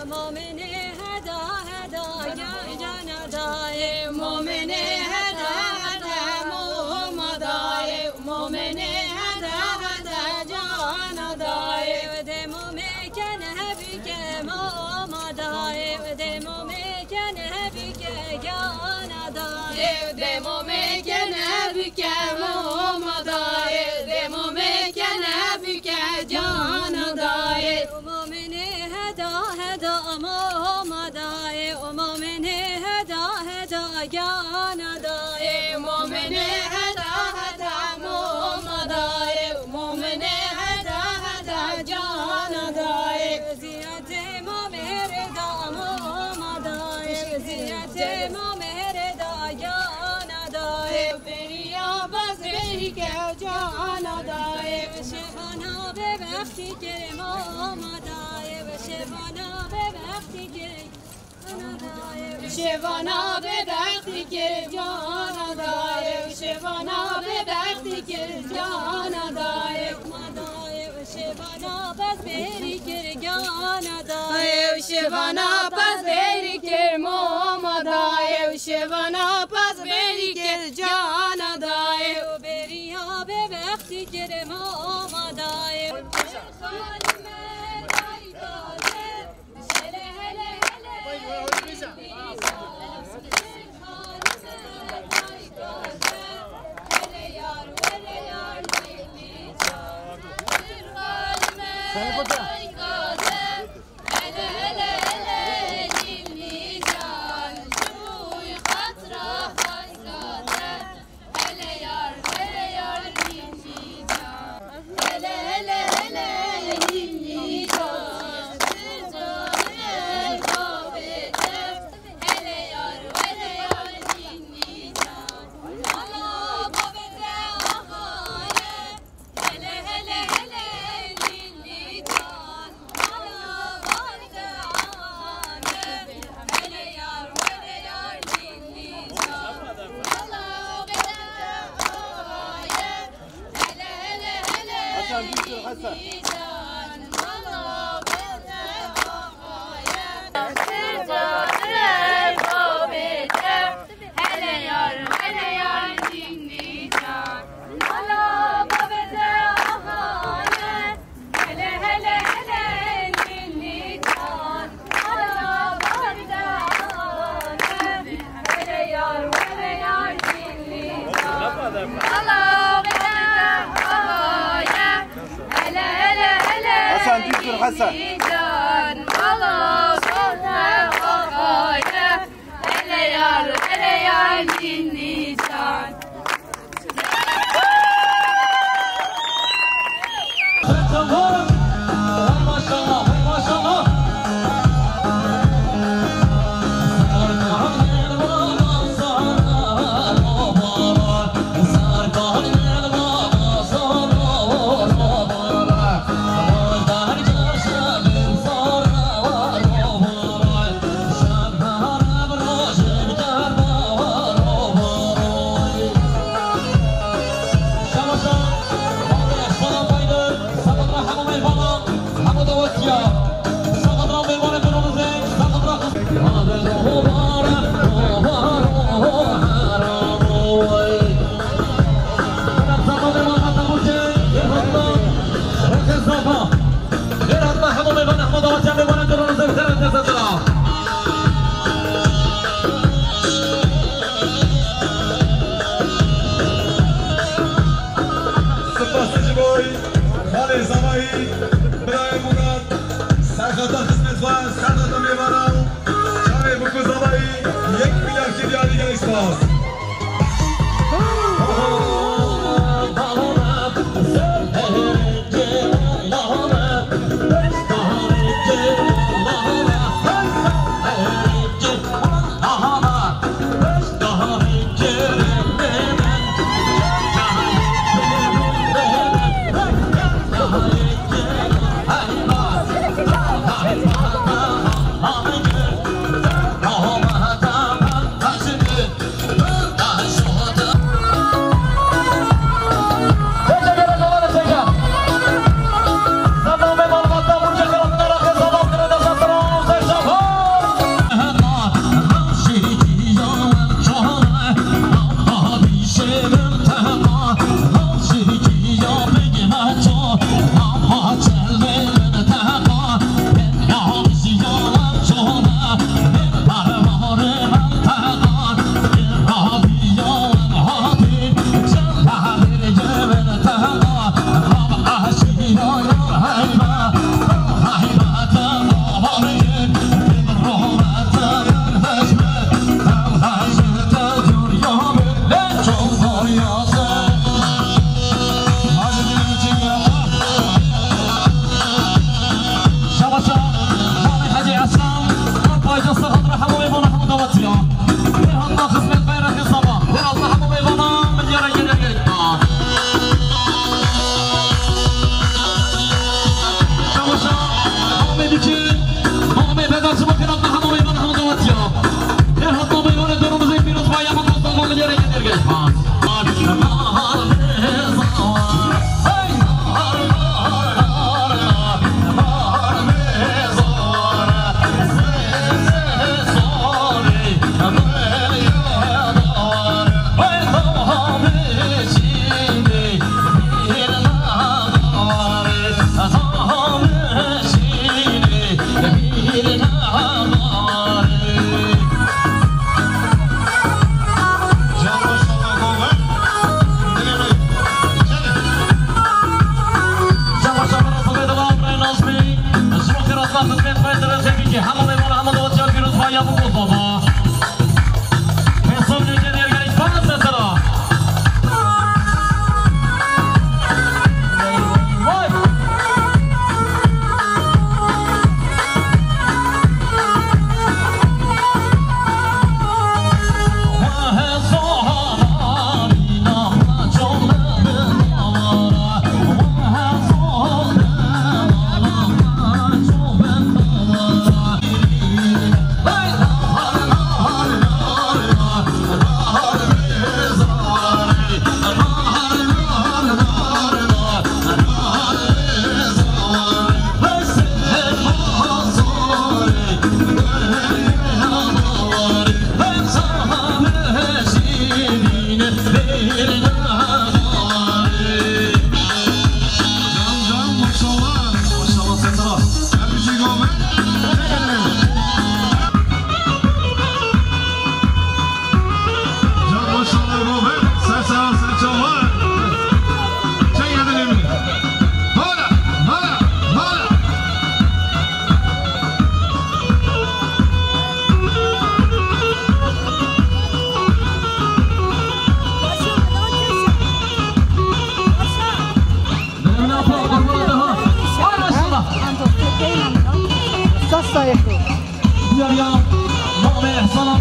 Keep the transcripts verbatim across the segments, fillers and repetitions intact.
Mominê heda heda can cana dayê, mominê heda heda moma dayê, mominê heda heda cana dayê, de momê kene bike moma dayê, de momê kene bike cana dayê, de momê kene bike moma dayê, de momê kene bike cana dayê. Mominê heda heda moma dayê, o mominê heda heda cana dayê, mominê heda heda moma dayê, mominê heda heda cana dayê. Ziyetê momê rê da moma dayê, ziyetê momê rê da cana dayê. Beriya baz berî ke cana dayê, şevana bêbextî kir moma dayê, şevana bêbextî kir cana dayê. Şevana bêbextî kir cana dayê, şevana bêbextî kir cana dayê. Şevana pez berî kir cana dayê, şevana pez berî kir moma dayê, şevana pez berî kir cana dayê. Beriya bêbextî kir moma dayê. Hasan, bir sürü Hasan. Hasan, düz dur Hasan. Spasî ji bo xalê Zavayî, birayê Murat, serxeta xizmêt xwe, serxeta mêvanan, çavê Biko Zavayî, yek milyar kiriya, gelek spas.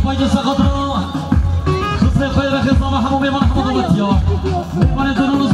Haydi sakatına. Kızı koyara kızlama hamamı bana hamamı ya. Bana dönüyoruz.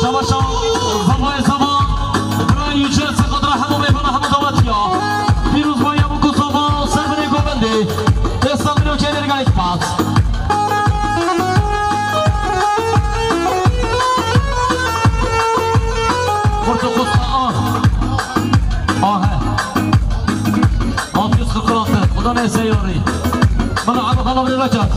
Şaba şaba, zavayê zava, birayê Yücel Sekadra hemû mêvana hemû dawetiya. Pîrozbaya Mûk û Zava, Serverê Govendê. Desta min û çênê rigalek pat. Kurtu kusta ah. Ah he. Altı yüz kırk altı. Bu da ne seyori? Bana abi bana bir ilaç at.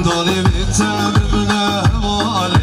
Dalê vê te bibine hevalê.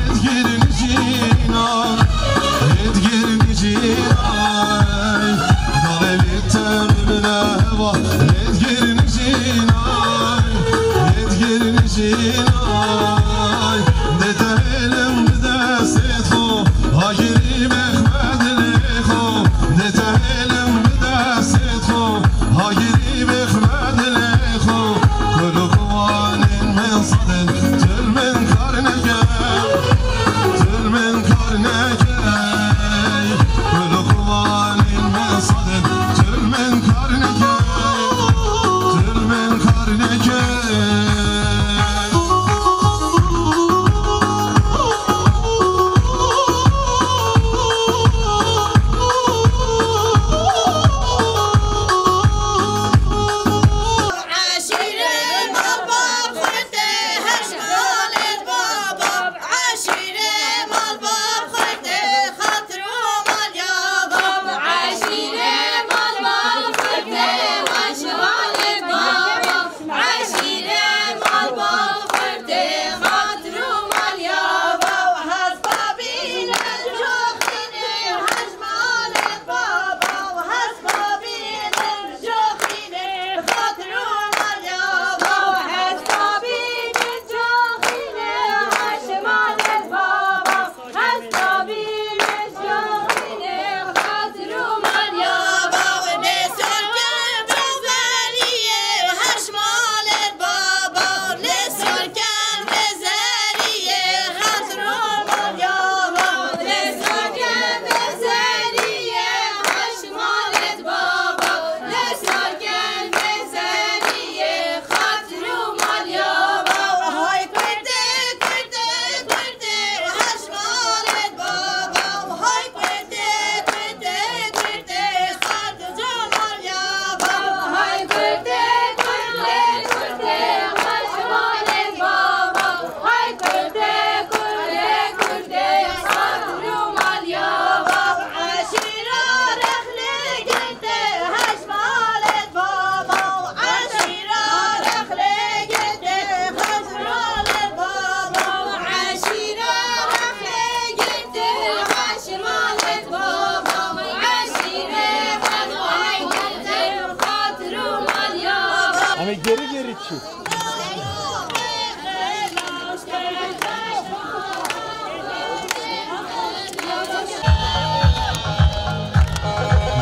Em ê gerî gerî çî.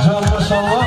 Can maşallah.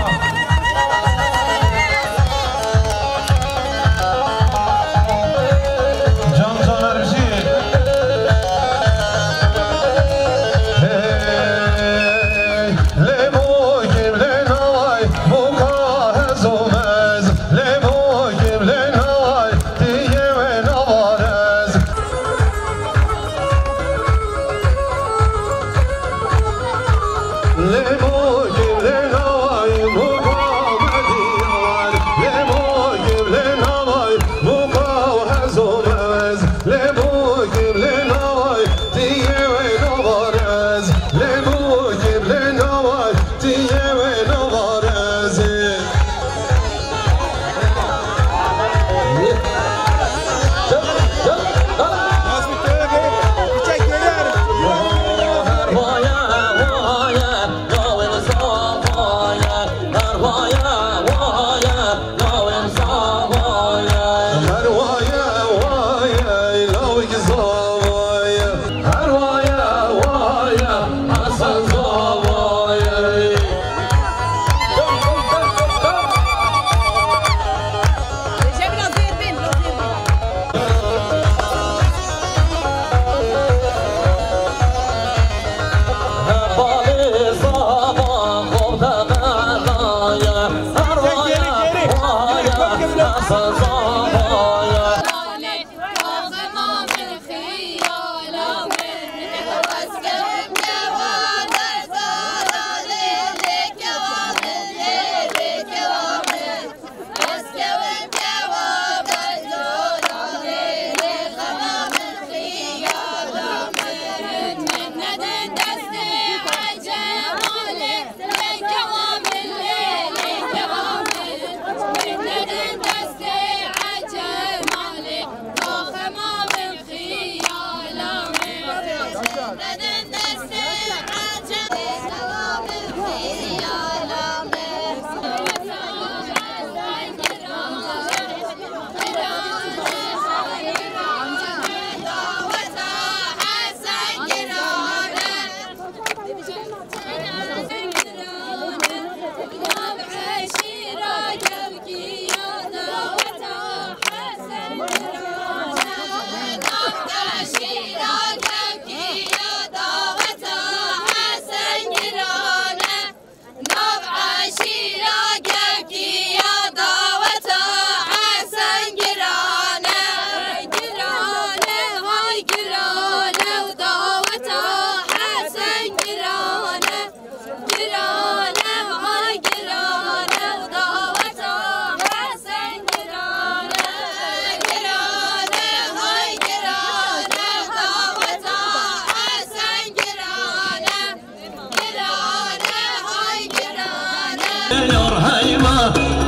Yar heybe,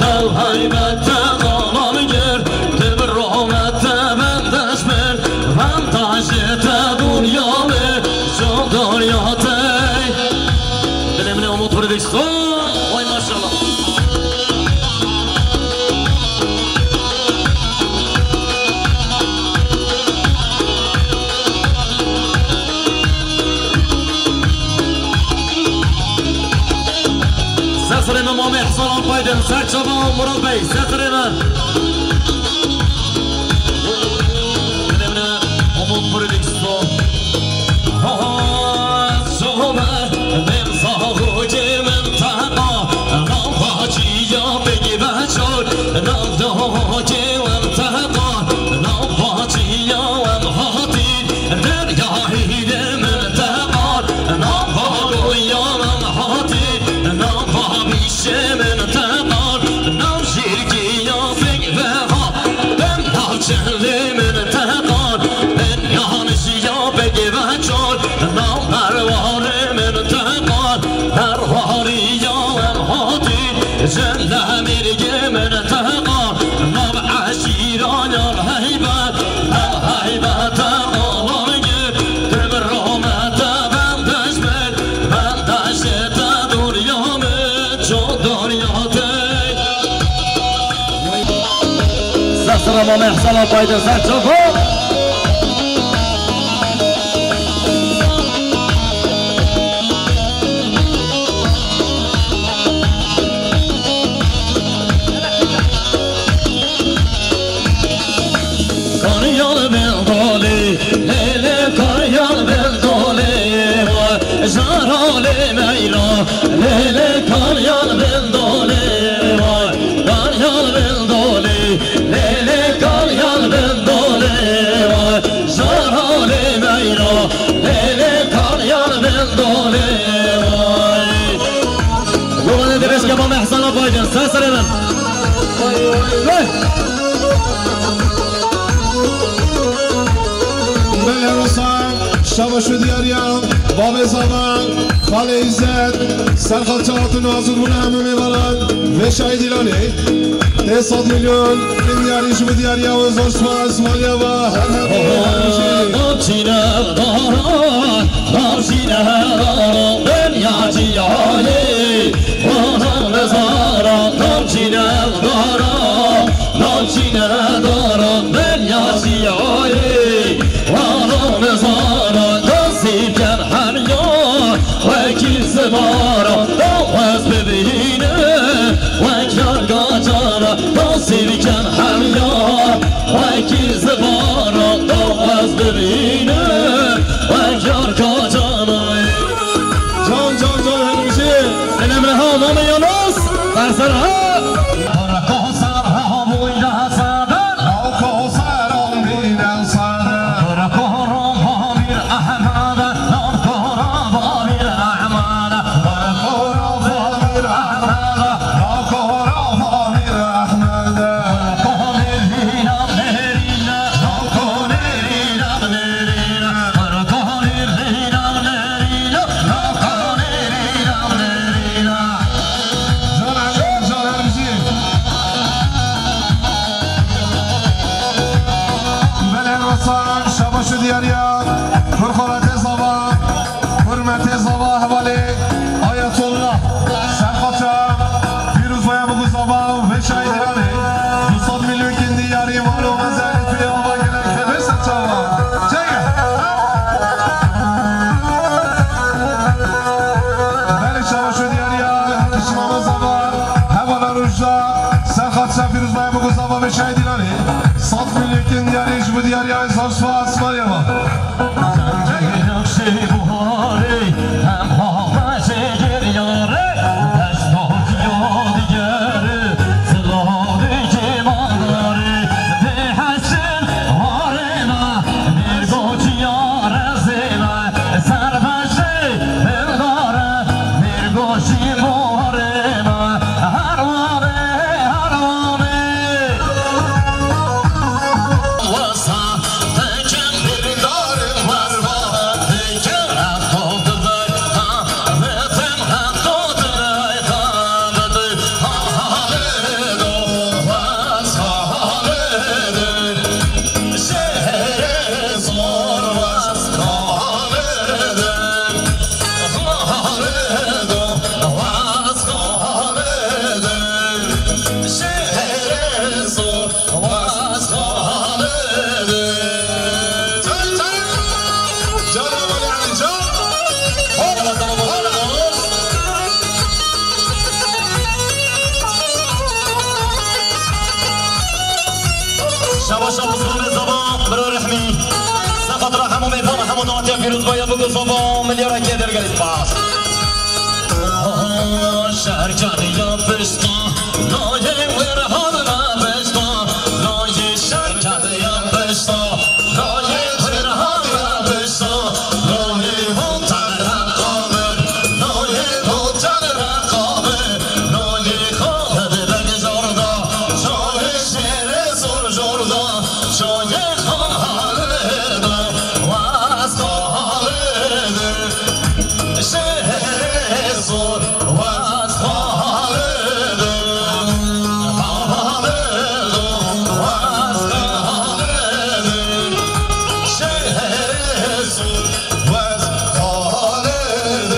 dev heybe te qalan gir, tu bi rahmete bendeş bir, ben taşê te dinya me, çok dinya te. Dilê min ê Umut Prodüksiyon. Vay maşallah. Ser serê me Mamê Ehsan Alpaydin, ser çava Murat Bey, ser serê me. Dilê min ê Umut Prodüksiyon. Ha, ha, ha. Sobe, dem saho ke menteqa, nav haciya peki beçor, nav daha ke menteqa, nav haciya em hati, derya hile menteqa, nav goya em hati, nav bişe menteqa, nav jirgiya pek beha, dem nav çele menteqa, ben yanlış ya peki beçor, nav merware menteqa, merwariya em hati, celle mirge menteqa, nav eşîra yar heybet, nav heybete alan gir, tu bi rahmete bendeş bir, bendeşê te doriya me, çok doriya te. Ser sera Mamê Ehsan Alpaydin, ser çava. Karyal bin Dolê, lê lê Karyal bin Dolê, vay, zara lê meyra, lê lê Karyal bin Dolê, vay, Karyal bin Dolê, lê lê Karyal bin Dolê, vay, zara lê meyra, lê lê Karyal bin Dolê, vay. Mame Ehsana Biden, ser serê min. Belê Rosan, şabaş û diyariya, babê Zavan, xalê Îzzet, serxalça hatûn hazir bûne hemû mêvanan, vê şahî dîlanê. Tê sed milyon, bin diyarî ji bo diyariya we zor spas, maliya we her hebî, her bijî. Navçîne dara, navçîne dara, ben yacî yalê. Wana mezara, navçîne dara, navçîne dara, ben yacî yalê. Wana mezara, destî ken hemiya, wekî zibara, da ez bibîne, wek yar gacana, destî ken hemiya, wekî zibara, da ez bibîne, wek yar gacana. Can, can, can, her bijî. Selam reha, mama Yunus. Ser ser ha. Belê Rosan, şabaş û diyariya, kurxolatê zava, hurmetê zava, hevalê Ayetollah, serxaça, pîrozbaya bigo zava û vê şahî dîlanê. Du sed milyon kin diyarî, walo mezelê tu ya ava gelek xebê ser çava. Çek. Belê şabaş û diyariya, şima zava, hevala rojda, serxaça pîrozbaya bigo zava vê şahî dîlanê. Sed milyon kin diyarî ji bo diyariya zor spas, maliya we. Şabaş, şabaş, zava, bira Rehmî. Sefatra hemû mêvan, hemû natiya pîrozbaya bigo zava, milyarekê dergelî spas. Şerkaniya pişta, nayê wir halime pişta, nayê şerkaniya pişta, nayê wir halime pişta, nayê hotel reqabe, nayê hotel reqabe, nayê Xalid Beg jorda, çayê şêrê zor jorda, çayê Xalid, waz Xalid. Şêrê zor waz Xalid, Xalid waz Xalid. Şêrê zor waz Xalid.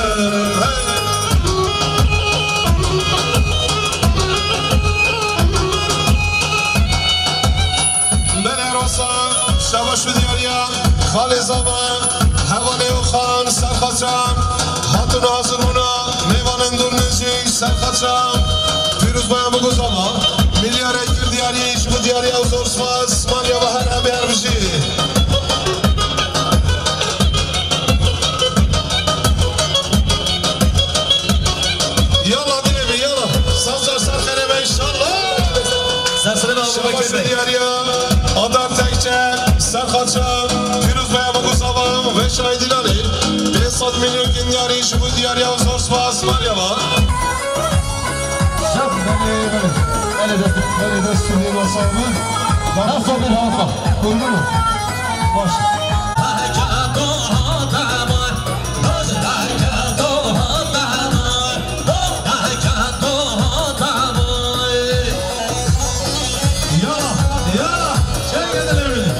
Belê Rosan, şabaş û diyariya, xalê zava, hevalê Oxan, serxaça, hatûn hazir bûna, mêvanên dûr nêzîk, serxaça, pîrozbayan bigo zava, milyarek kir diyarî, ji bo diyariya û zor spas, maliya we her hebê her bijî. Yala dilê min, yala. Sazca ser xerê be, inşallah. Ser serê be, Abu Bekir Bey. Şabaş û diyariya, Adar Tekçe, Serxaça, Pîroz Bey, Abu Guzava, Veşay Dilanê, pênc sed milyon kin diyarî, ji bo diyariya zor spas, maliya we. Belê, dest û lêba sax be. Dest û lêba sax. Kurban ol. Baş. Ya, ya, çek elini.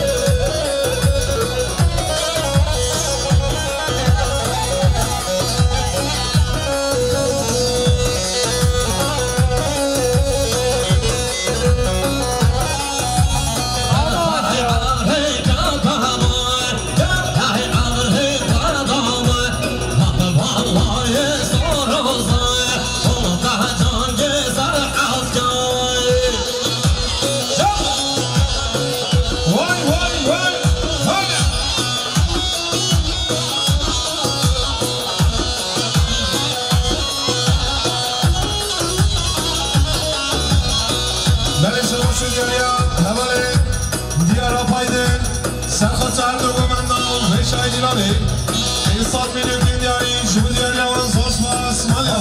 Vay, vay, vay, vay. Belê, şebaş û diyariya hevalê Diyar Apaydin, Serxoç Erdogan Mendal, Reşay Cilalê, Esad Mînûddîn Diyarî, ji bo diyariya wan zor spas, maliya.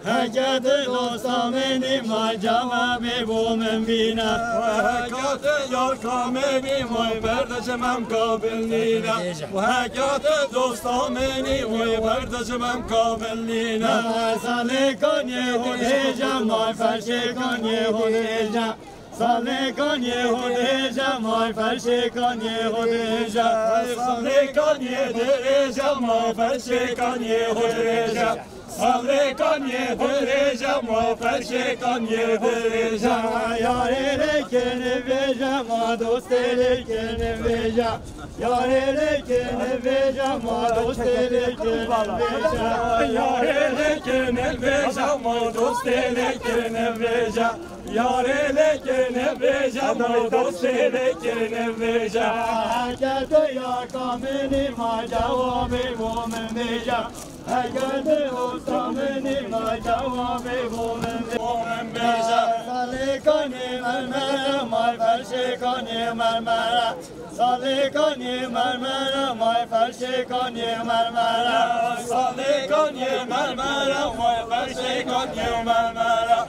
Heketê dosta min î may cewabê bo min bîne. Heketê yarka min î may berde ji mem kabil nîne. Heketê dosta min î may berde ji mem kabil nîne. Salê kaniyê hûn hêje, may ferşê kaniyê hûn hêje. Salê kaniyê hûn hêje, may ferşê kaniyê hûn hêje. Salê kaniyê dirêje, may ferşê kaniyê hûn hêje. Salê kaniyê dirêje, ma ferşê kaniyê dirêje. Yarê lêkê nivêje, ma dostê lêkê nivêje. Yarê lêkê nivêje, ma dostê lêkê nivêje. Yarê lêkê nivêje, ma dostê lêkê nivêje. Yarê lêkê nivêje, ma dostê lêkê nivêje. Heke tu yarka min î, ma cewabê bo min bêje. Heke tu dosta min î, ma cewabê bo min bêje. Bo min bêje. Salê kaniyê mermere, may ferşê kaniyê mermere. Salê kaniyê mermere, may fer- Ferşêkan yê mermere, salêkan yê mermere, vay ferşêkan yê mermere.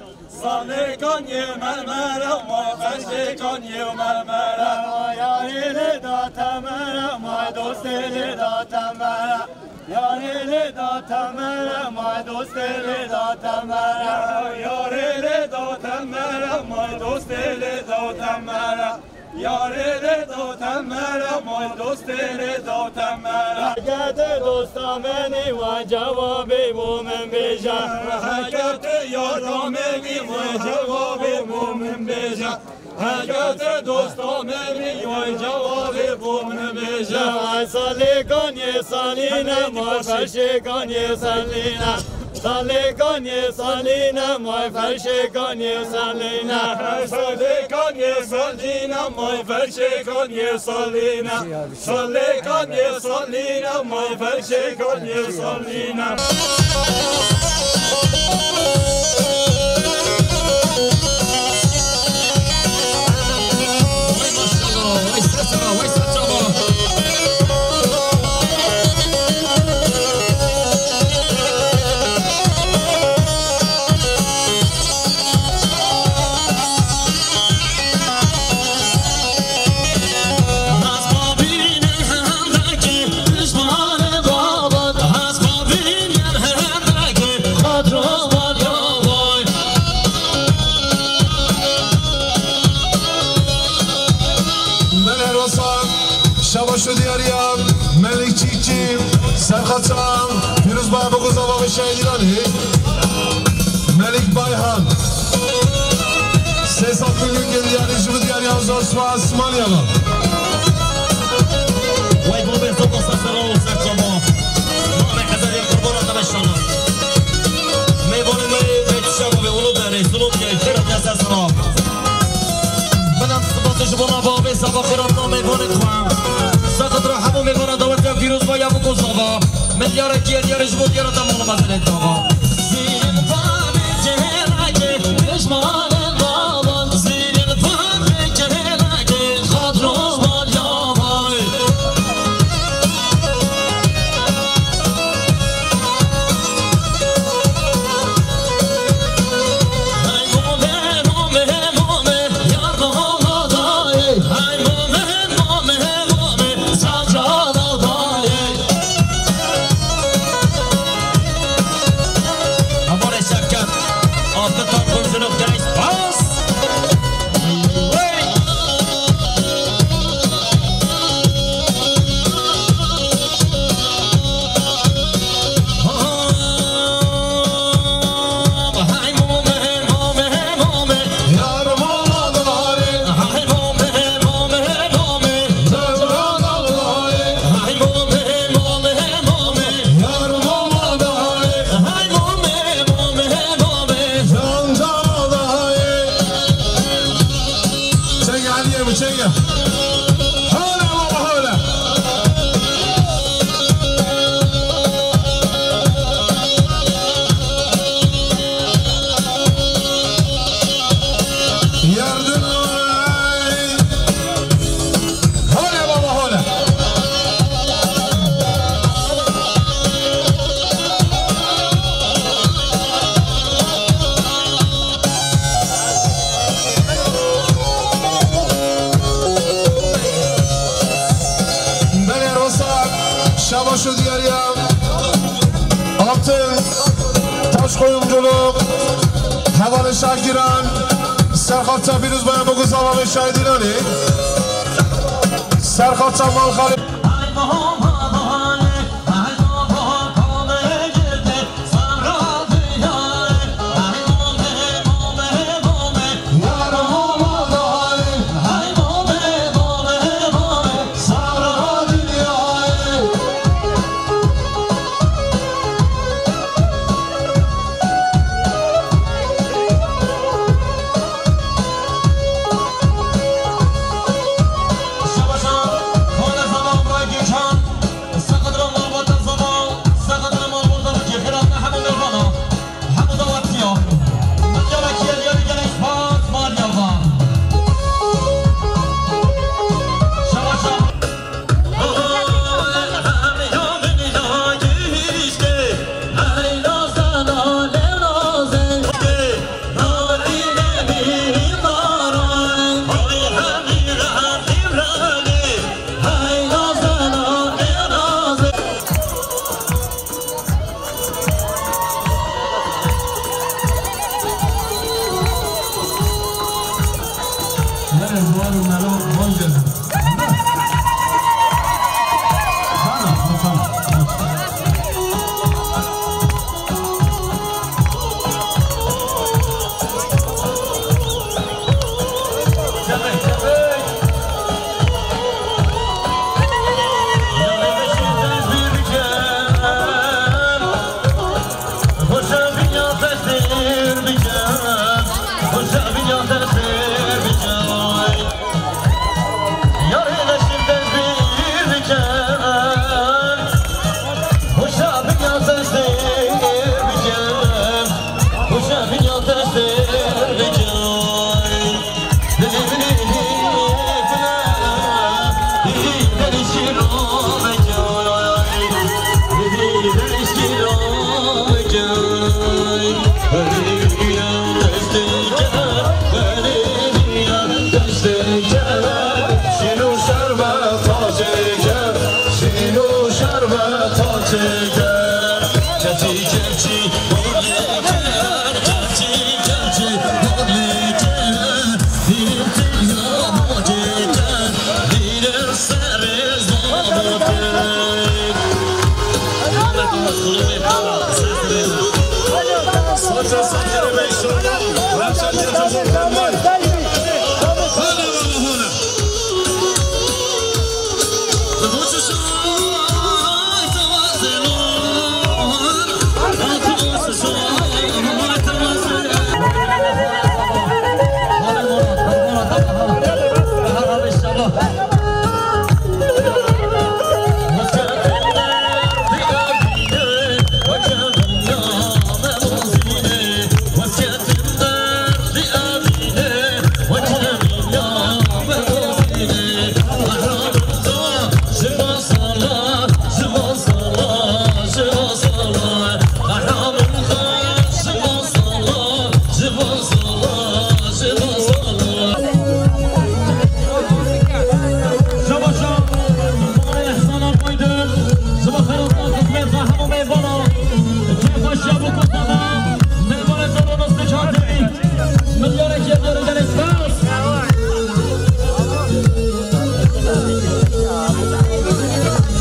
Salêkan yê mermere, vay ferşêkan yê mermere. Yarê lê da te mere, vay dostê lê da te mere. Yarê lê da te mere, vay dostê lê da te mere. Yarê lê da te mere, vay dostê lê da te mere. Yarê lê da te mere, may dostê lê da te mere. Heke tu dosta min î, wa cewabê bo min bêje. Heke tu yara min î, wa cewabê bo min bêje. Heke tu dosta min î, wa cewabê bo min bêje. Salêkan yê salîne, may ferşêkan yê salîne. Salêkan yê salîne, may ferşêkan yê salîne. Salêkan yê salîne, may ferşêkan yê salîne. Salêkan yê salîne, may ferşêkan yê salîne. Vay maşallah, vay saçama. Belê rosa, şebaş û diyariya Melik Çîçî, serxaça Pîrozbaya Bogozava ve şehîdanê Melik Bayhan. Sê sed milyon gel diyarî ji bo diyariya Zosma Osmaniya ve. Wey bo bê zoko sesero serçamo. Mame Hezarê qurbana te beşana. Mêvanê me, me çişa bo bê, ulu derê, suluk ke, kira te sesero. Min em spasê ji bo nava avê sava xêrat na mêvanê xwe. Sexet ra hemû mêvana dawetiya Pîrozbaya Bogozava. Min diyara kiye diyarê ji bo diyara te mala mezelê dava. Zîrin bavê cihênakê, dijmanê bava. Zîrin bavê cihênakê, xatro bal yava. Çek Aliye mi, çek ya. Hala baba, hala. Yardım. Hala baba, hala. Belê rosa, şebaş û diyariya Altın Taş Kuyumculuk, Hevalê Şakiran, serxaça Pîrozbaya Bogozava ve şehîdanê, serxaça Malxalê.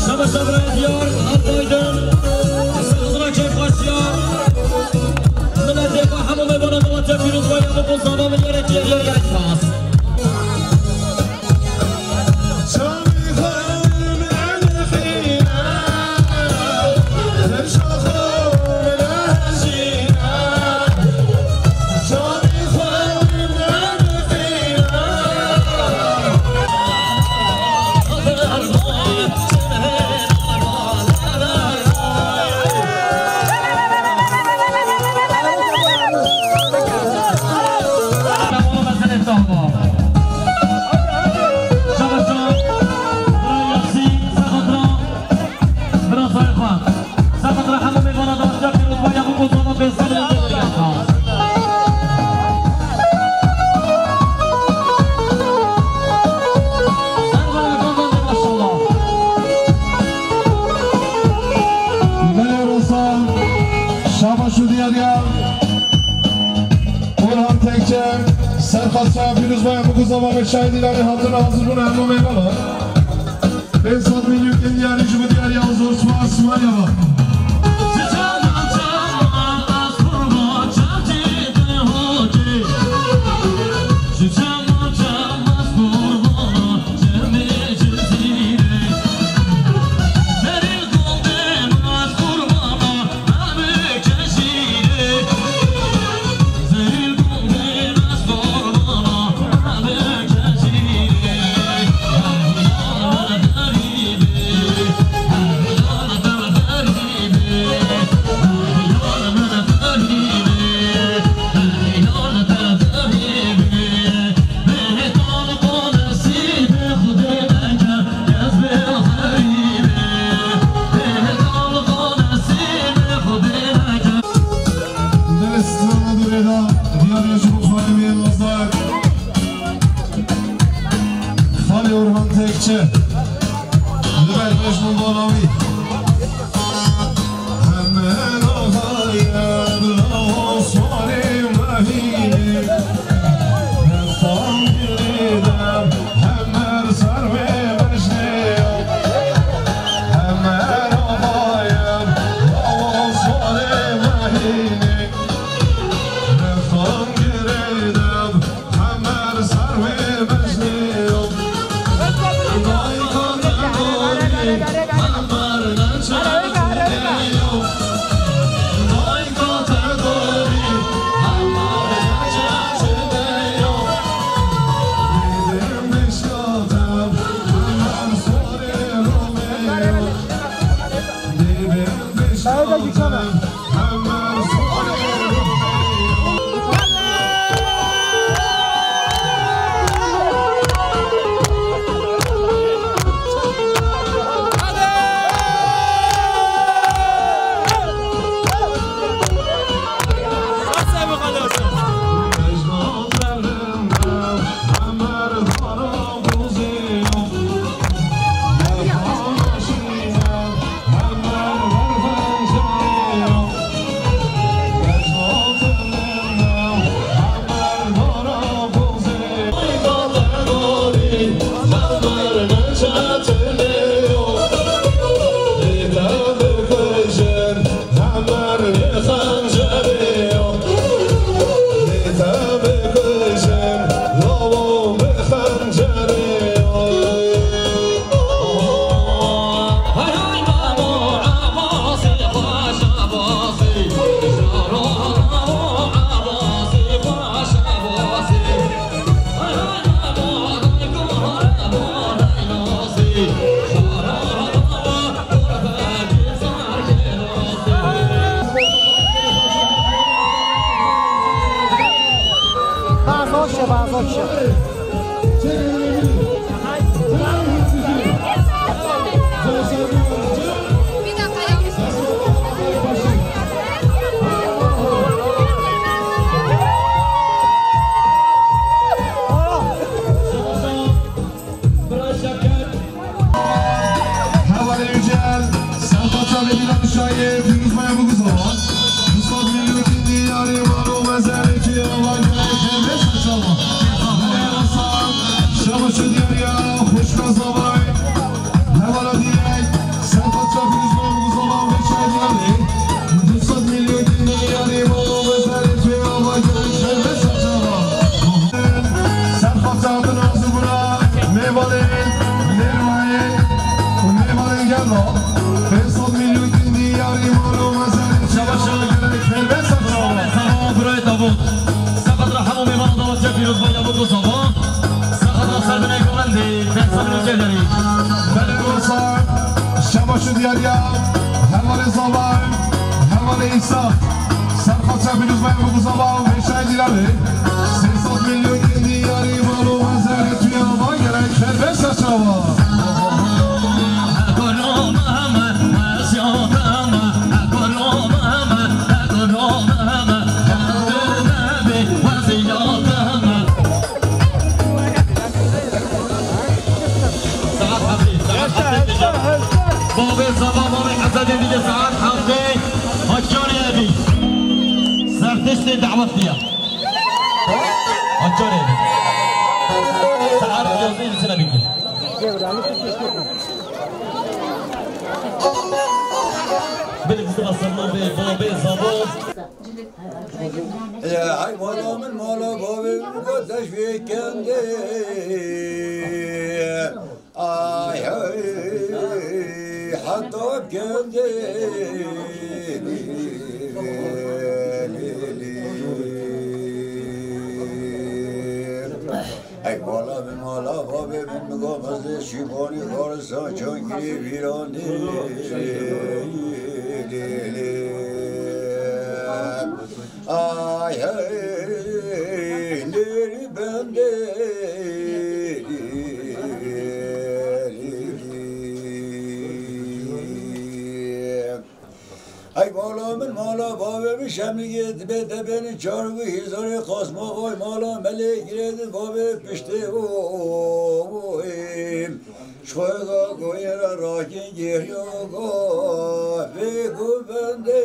Şaba şabra diyar, Alp Aydın, sazına keyf başlıyor. Millet defa hamamê bana bana tepkiniz var ya, bu sazda millet diye diyor, gerek pas. Belê Rosa, şabaş û diyariya. Orhan Tekçe, Serhat Şah, Pîrozbaya Muguzava ve Şahid İlhanê hatine hazir bûne hemû mêvanan. Pênc sed milyon ên diyarî ji bo diyariya zor spas, Smarya va. Dere strana dûrê de diyarê ji bo xanimê Nazar. Xalê Orhan Tekçe. Li ber pejmûndana wî. Hemen ağaya Osmanê Mehînî. Destan girêdem. Hemer servê mejnê, hemer ağayem, awa sarê mehînî. Refan girêdem, hemer servê mejnê, dayka te dorî, hemer neçe. Hevalê Yücel, Sertaç Alevî Nişayê, pîrozbaya biguzava. Du sed milyon diyarî mal û mezarê tu ya ava gerek heme saçava. Hevalê Hasan, şaba şu diyarî ya, xweşka zavay. Hevala diyek, Sertaç Alevî Nişayê biguzava, veşay diyarî. Du sed milyon diyarî mal û mezarê tu ya ava gerek heme saçava. Serxwezatên azibûna mêvanên Nêrmayê û mêvanên gel re pênc sed milyon diyarî mal û mezarê Şaba, şaba. Gelek helbet saçava. Sava, birayê Davut. Seqet re hemû mêvanan davetiyê pîrozbaya bû ku sava. Seqet re ser binê govendê, pênc sed milyon gelderî. Belê rosa, şaba şu diyariya, hevalê Zavan, hevalê Îsa. Serxwezatên pîrozbaya bû ku sava, veşay diyarî. Sê sed milyon diyarî mal û mezarê tu ya ava gerek helbet saçava. Saet heftê, saet heftê dike. Bavê Zava, bavê Ezedê dike saet heftê. Haçanê evî. Zertiştê dawet diye. Haçanê evî. Saet yazı ilçine bike. Bilin, size sallam be, bavê Zava. Ya, ay mala min, mala bavê min, goteş vê kendê. Ay, ay, heta kendê. Ey mala min, mala bavê min, min go mezlê şîvanî, xarisa çankirê vîranê. Ay hey, lêlî bendê. Ey mala min, mala bavê min, şemlîgê dibê debênin çar û hîzarê qasma, oy mala melê girêdin bavê piştê oy. Ji xwe ga goyê re rakin gêriyo gavê ku bendê.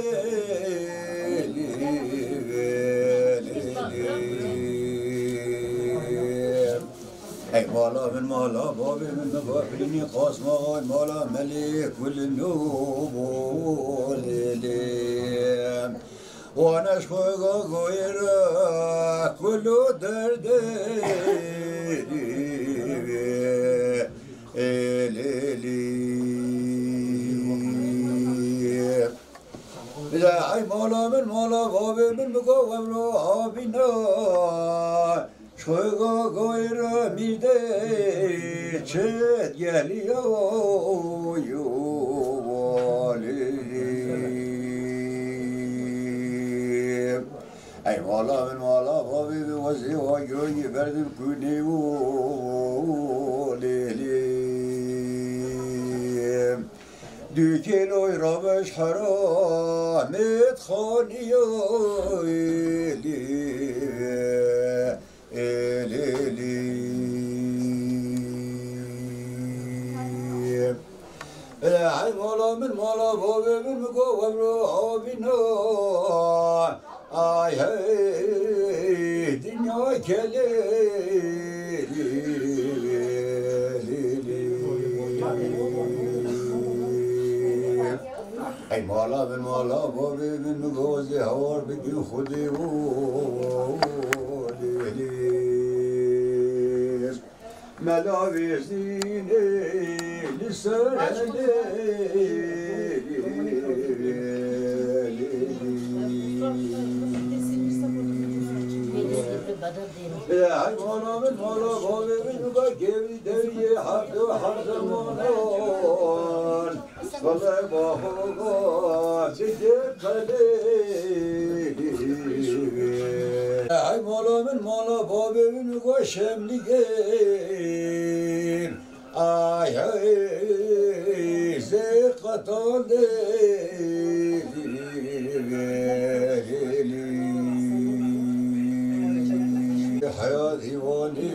Ey mala min, mala bavê min, min bafirînî qasma, ay mala melê kulin û bolê lê. Wan ji xwe ga goyê re kul û derdê lê lê lê. Bila ey mala min, mala bavê min, min go wevro havîna. Ji xwe ga goyê re mîrdê çet geliya yo walê. Ey mala min, mala bavê min, wezê wa giroyî berdim kunê û lê lê. Du kîloy rewş heramêt xaniya lê, lê, lê. Ey mala min, mala bavê min, min go wevro havîna. Ay hey, dinya kelê. Ey mala min, mala bavê min, min go ez ê hawar bikim Xwedê û lê lê. Mela vêrzînê li ser helê. Ey mala min, mala bavê min, min go kevî deriyê heft û heft zemanan. Wele bavê min, dike pelê. Hey mala min, mala babê min û şemlîgên. Ay hey, zê qetal de. Heyat îwanî.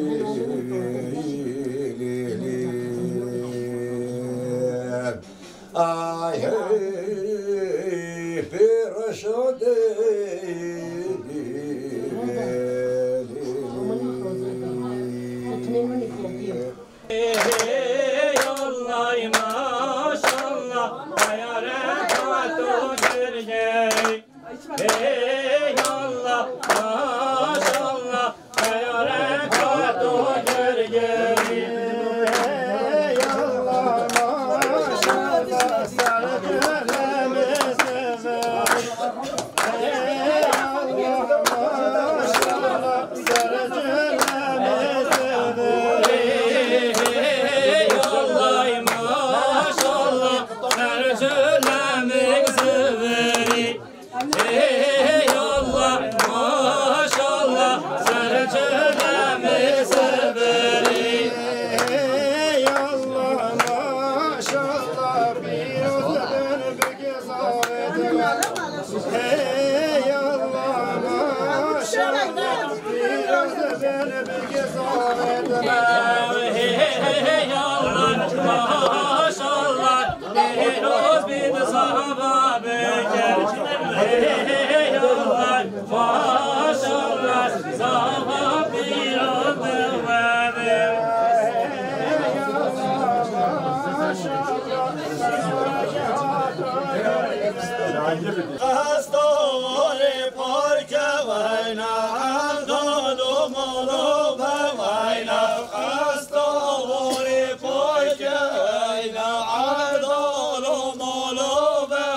Ay hey, pê reşadê. Hey Allah, maşallah, mübarek Fatu Gergey. Hey Allah, maşallah, mübarek Fatu Gergey. Hey Allah, maşallah, sarı gülümüzü ver. Hey Allah, maşallah, biraz da beni bir kez ağladım. Hey, hey, hey, hey, Allah, maşallah, hey, hey, hey, bir sahaba bekar. Hey, hey, hey, hey, Allah, maşallah, sahaba bir adım. Qestorê parke weyna, evdal û molo be weyna. Qestorê parke weyna, evdal û molo be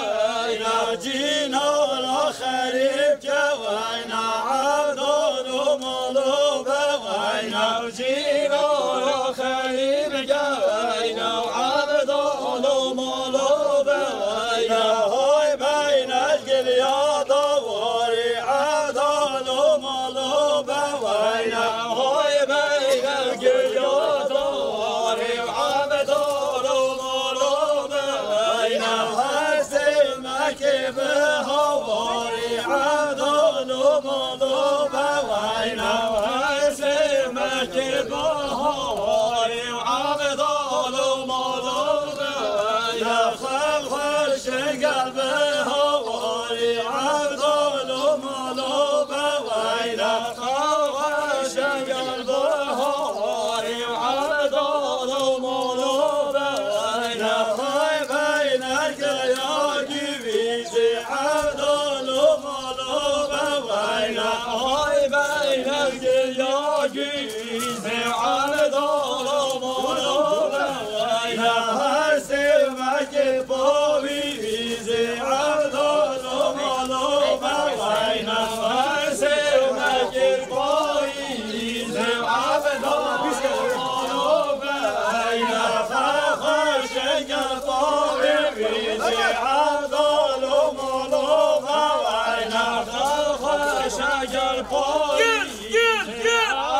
weyna. Cînara xerîb ke weyna, evdal û molo be weyna. Cînara xerîb ke weyna, evdal û molo be weyna. Hay beyne gilya dawarî, evdal û molo be weyna. Hay beyne gilya dawarî, evdal û molo be weyna. Her sê Mekê bi hawarî, evdal û molo be weyna. Her sê Mekê bi hawarî, evdal û molo be weyna. Xelxal şengel bi hawarî, evdal û molo be weyna. Xelxal şengel bi hawarî, evdal û molo be weyna. Hay beyne gilya givîzê, evdal û molo be weyna. Hay beyne gilya givîzê, evdal û molo be weyna. Her sê Mekê pavîzê, evdal û molo be weyna. Her sê Mekê pavîzê, evdal û molo be weyna. Xelxal şengel pavîzê, evdal û molo be weyna. Xelxal şengel pavîzê,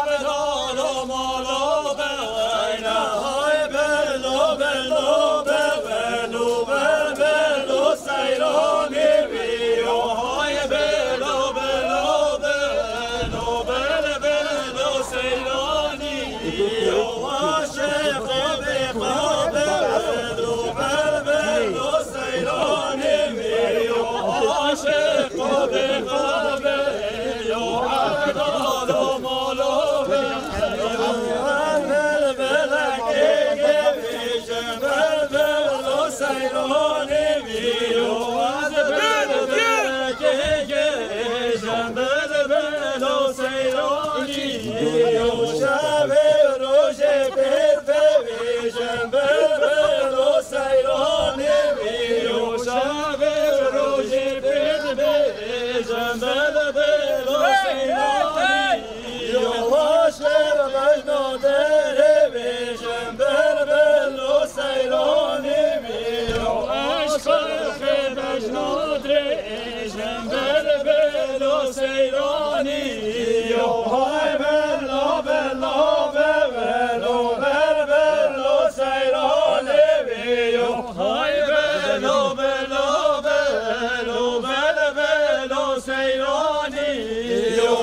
evdal û molo be weyna. Hay belo, belo, be, belo, be, belo, seyranê wî yo. Hay belo, belo, be, belo, be, belo, seyranê wî yo. Aşiq be, be, be, belo, be, belo, seyranê wî yo. Aşiq be, be, be, yo, evdal û molo be. Yavaş ver bejna derê bêjim, belbelo seyranê wî yo. Aşqa xêbe Dirêjin belbelo seyranî, yo hay bela, bela, bebelo, belbelo seyranê wê, yo hay belo, bela, bebelo, belbelo seyranî, yo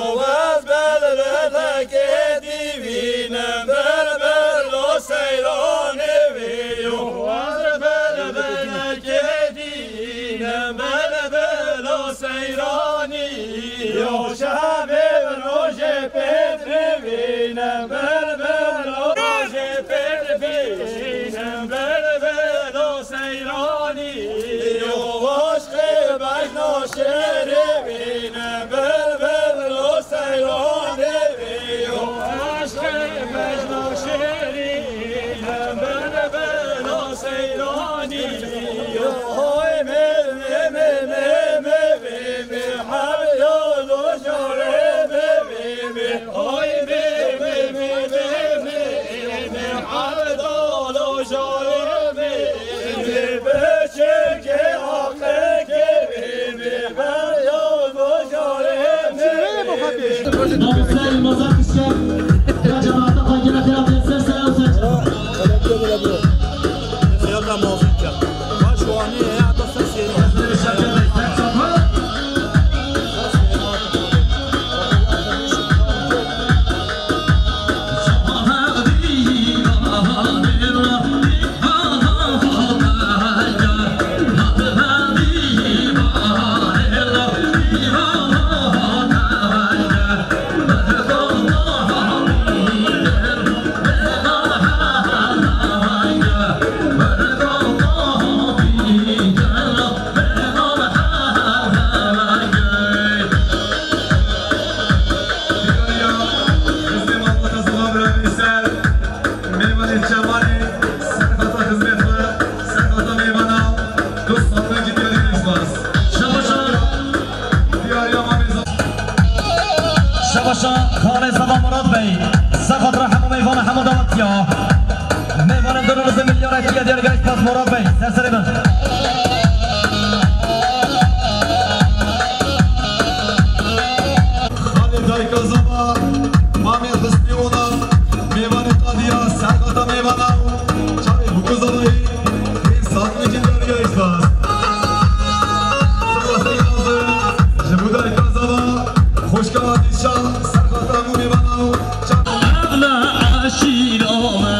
ez belbelekê dîvînim, belbelo seyranê wê, yo ez belbelekê dîvînim, belbelo seyranî, yo şevê rojê pê dibînim, belbelo rojê pê dibînim, belbelo seyranî, yo aşqê bejna şêrê bînim, belbelo seyranê wê, yo aşqê bejna şêrî, belbelo seyranî, yo hay mê, mê, mê, mê, mê, mê, mê, mê, her yol o şarê mê, mê, mê, hay mê, mê, mê, mê, mê, mê, her dal o şarê mê, mê, mê, beşekê haqekê mê, mê, her yol o şarê mê, mê, mê. Namusê Elmazar Kişker, ya cemaata xwe gire xira tê ser ser ew ser. Xeyal da mafî ke. Baş wanî heye heta ser sênî. Mêvanê çevanê, serxeta xizmet ve serxeta mêvana, dost Fatma Gidiyarî Nesbas. Şabaşa. Diyariya Mamê Zaf. Şabaşa Xalê Zava Murat Bey. Serxatira hemû mêvana, hemû dawetiya. Mêvanên Dor û Rizê Milyara Etiya Diyargayî Spas Murat Bey. Ser serê bin. Xalê Dayka Zava, Mamê Xisnî Onan, mêvanê Tadiya, serxeta mêvana û çavê Bûkû Zavayî, hê sazmêkên Diyargayî Spas. Spas ey nazir, ji bo Dayka Zava, xwişka Adîşa, serxeta hemû mêvana û çavê Evla eşîra me.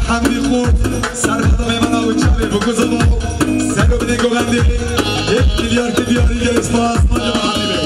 Hemdî Xort, serhada mêvana û çavê bikuzava, serobinê govendê, yek milyar milyarî gelê spas, Hemdî Bey.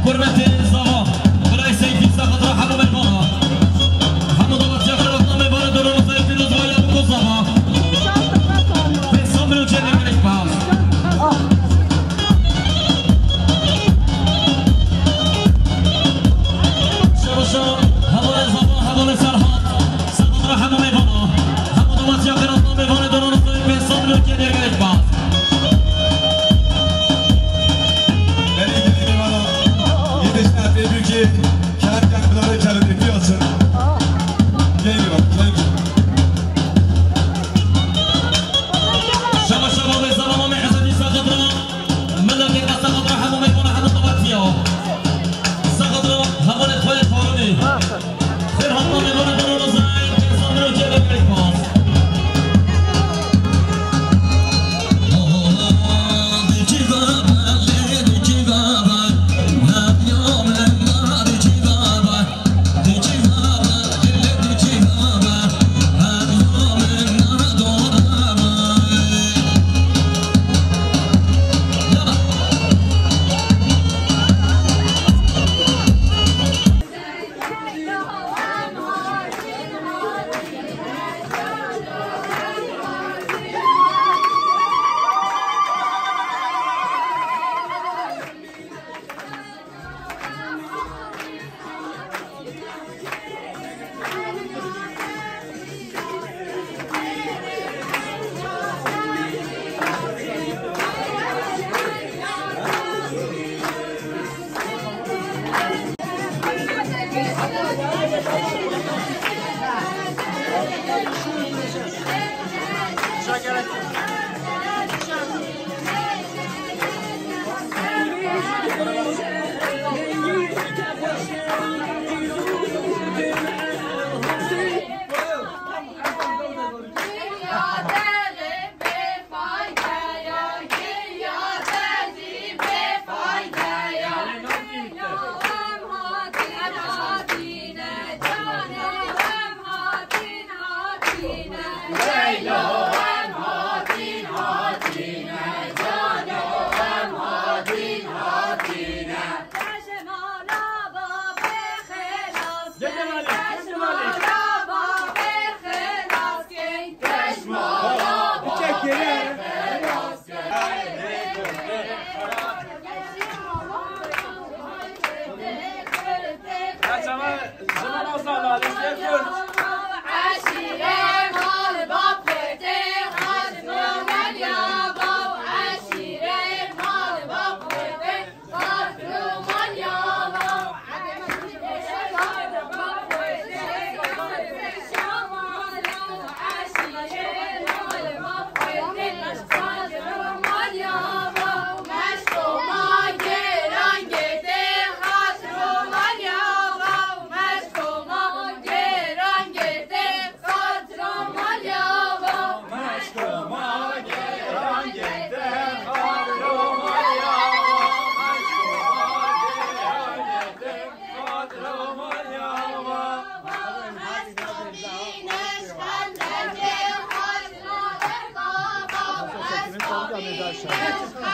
Hurmetê zava, birayê Seyfî, saxet ra hemû mêvana. Hemû dawetiya xêr hatine mêvanê dono nizayê pîroz va ya biko zava. Pênc sed milyon çênê gelek spas. Şebaşa, hevalê zava, hevalê Serhat. Saxet ra hemû mêvana. Hemû dawetiya xêr hatine mêvanê dono nizayê pênc sed milyon çênê gelek spas. Belê gelê mêvana, yê deşna tê bûkê, kerem ken bidarê kerem tê piyasın. Gelê bak, gelê. Şaba şaba ve zalama me Esedî saxet ra. Miletê qe saxet ra hemû mêvana hemû dawetiya. Saxet ra hevalê xwe yê Tarûnê. Xêr hatine mêvanê dono nizayê pênc sed milyon çênê gelek spas.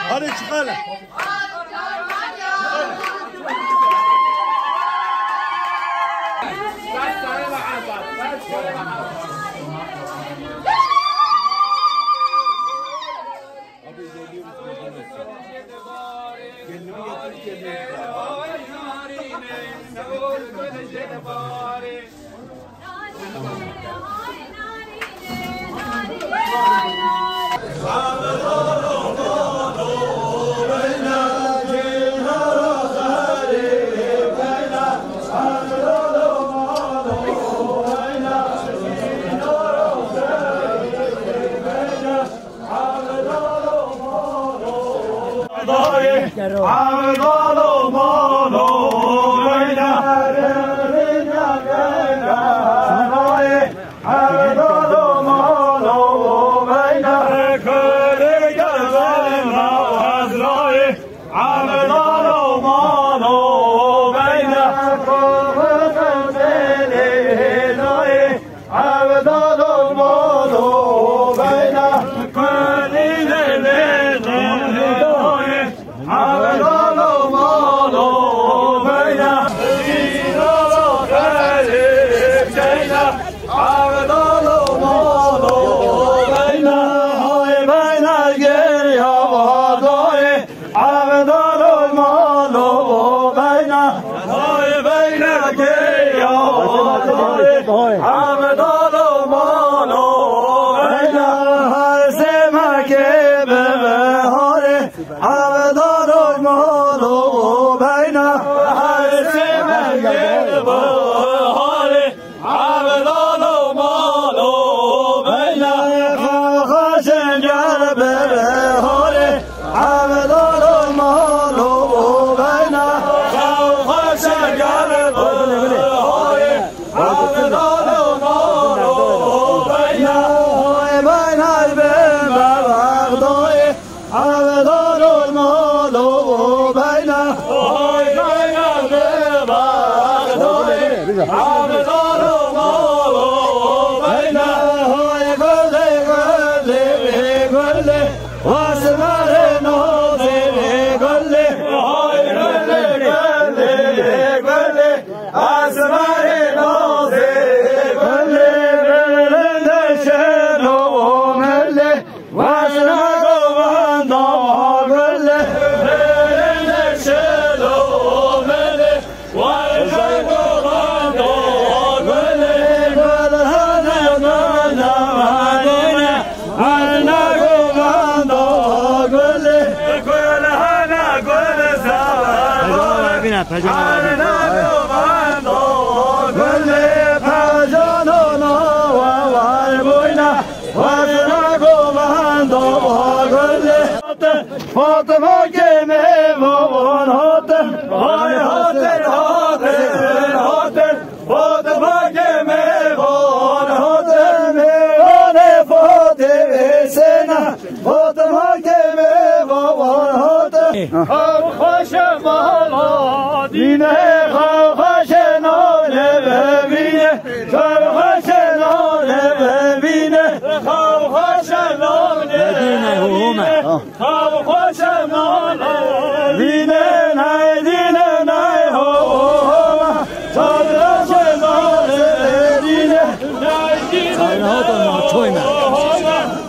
Hadi çıkalım. Fatıma keme baban hatin, ay hatin, hatin, hatin. Fatıma keme baban hatin, ane Fatıma sena. Fatıma keme baban hatin. Xew xweşe mala dîne, xew xweşe navne bevîne, xew xweşe navne bevîne, xew xweşe navne bevîne. Xew xweşe navne vîne, nay dîne, nay ho, ho, ma. Xew xweşe navne vîne, nay dîne, nay ho, ho, ma.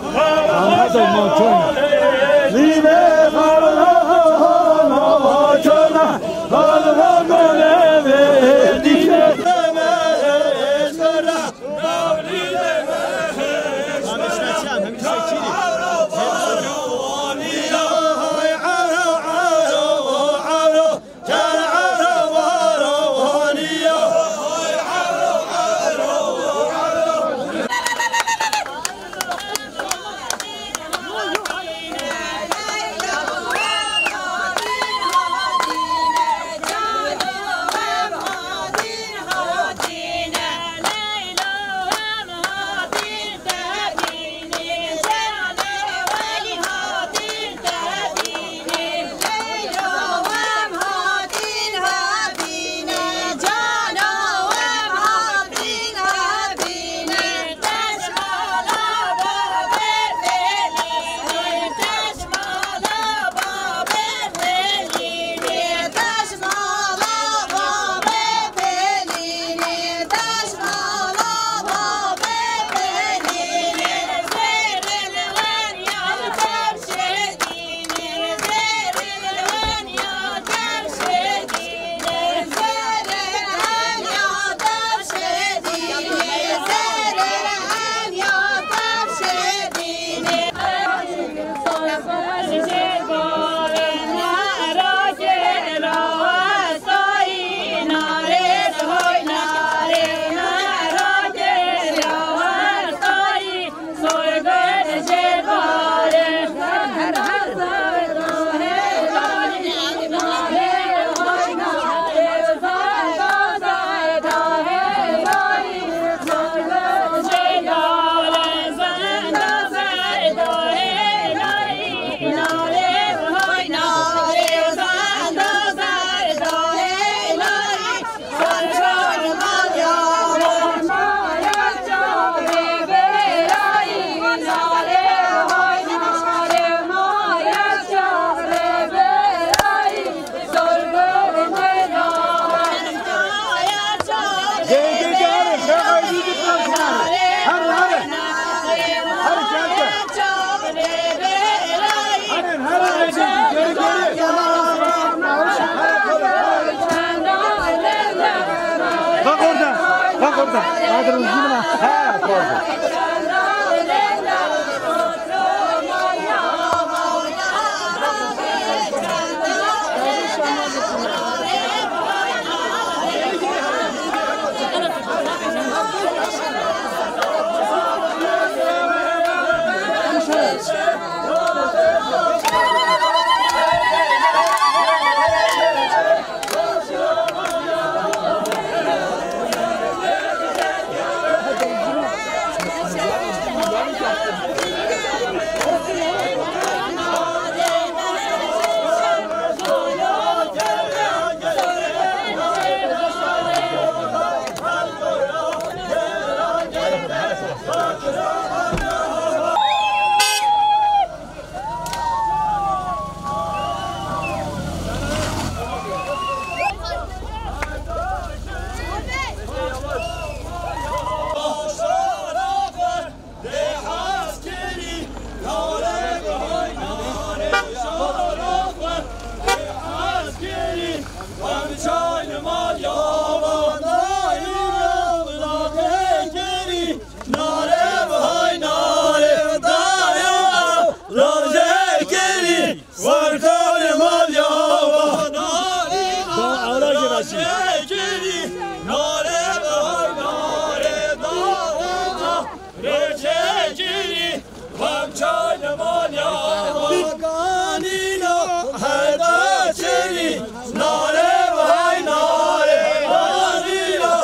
Nare vay nare daya, raje kiri, warkar mal ya. Ba ala girasi. Raje kiri, nare vay nare daya, raje kiri, warkar mal ya. Kanino heda kiri, nare vay nare, kanino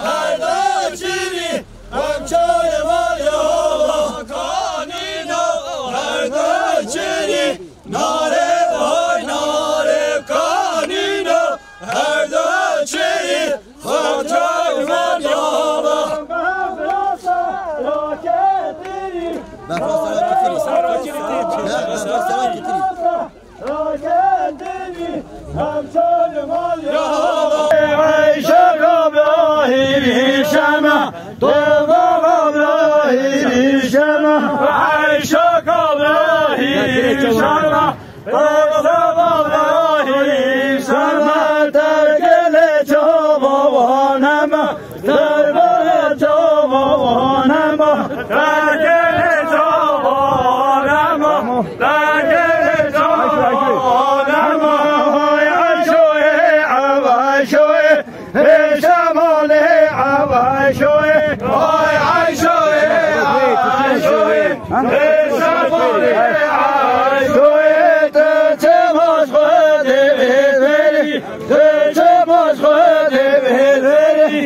heda kiri, Em çare mal ya kanîno, her de çêrî, nare vay nare kanîno, her de çêrî, em çare mal ya. Ben Fransa'ya getireyim. Ya, ben Fransa'ya getireyim. Ayşe Kabrahî şema, Toba Kabrahî şema, Ayşe Kabrahî şema, Toba Kabrahî şema, terkele çaba vanema. Derbarê çavanema, dergehê çavanema, dergehê çavanema. Ay Ayşoyê, ev Ayşoyê, ê şemalê ev Ayşoyê. Ay Ayşoyê, ev Ayşoyê, ê şemalê ev Ayşoyê. Tu çi baş xwe dê vê verî, tu çi baş xwe dê vê verî.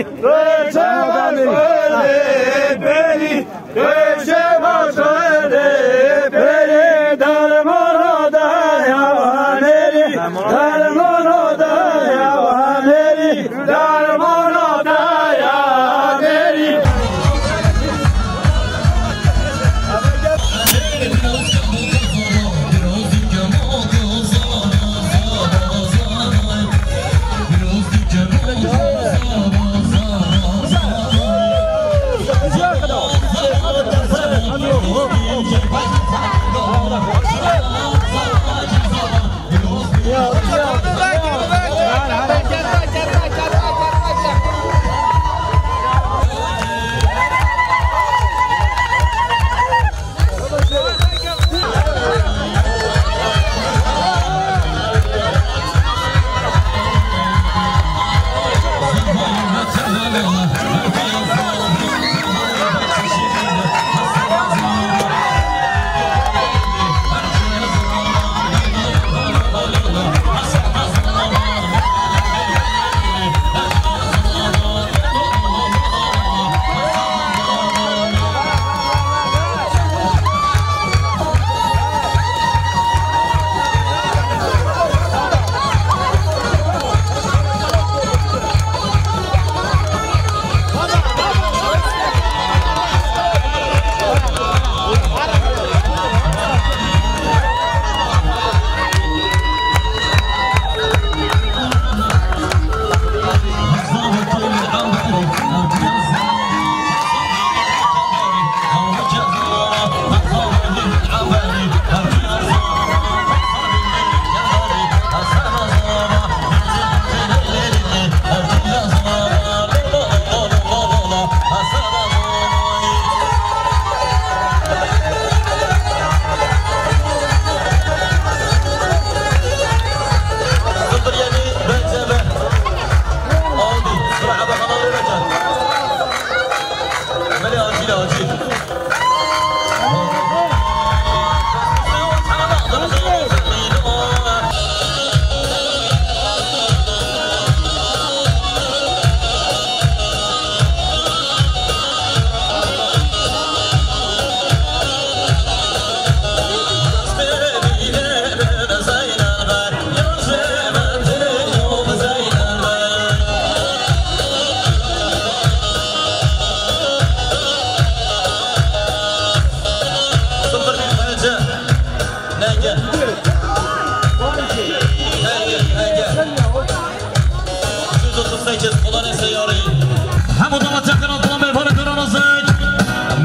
Hemû davetiyakirina Tom Bey, Balikara Nazik.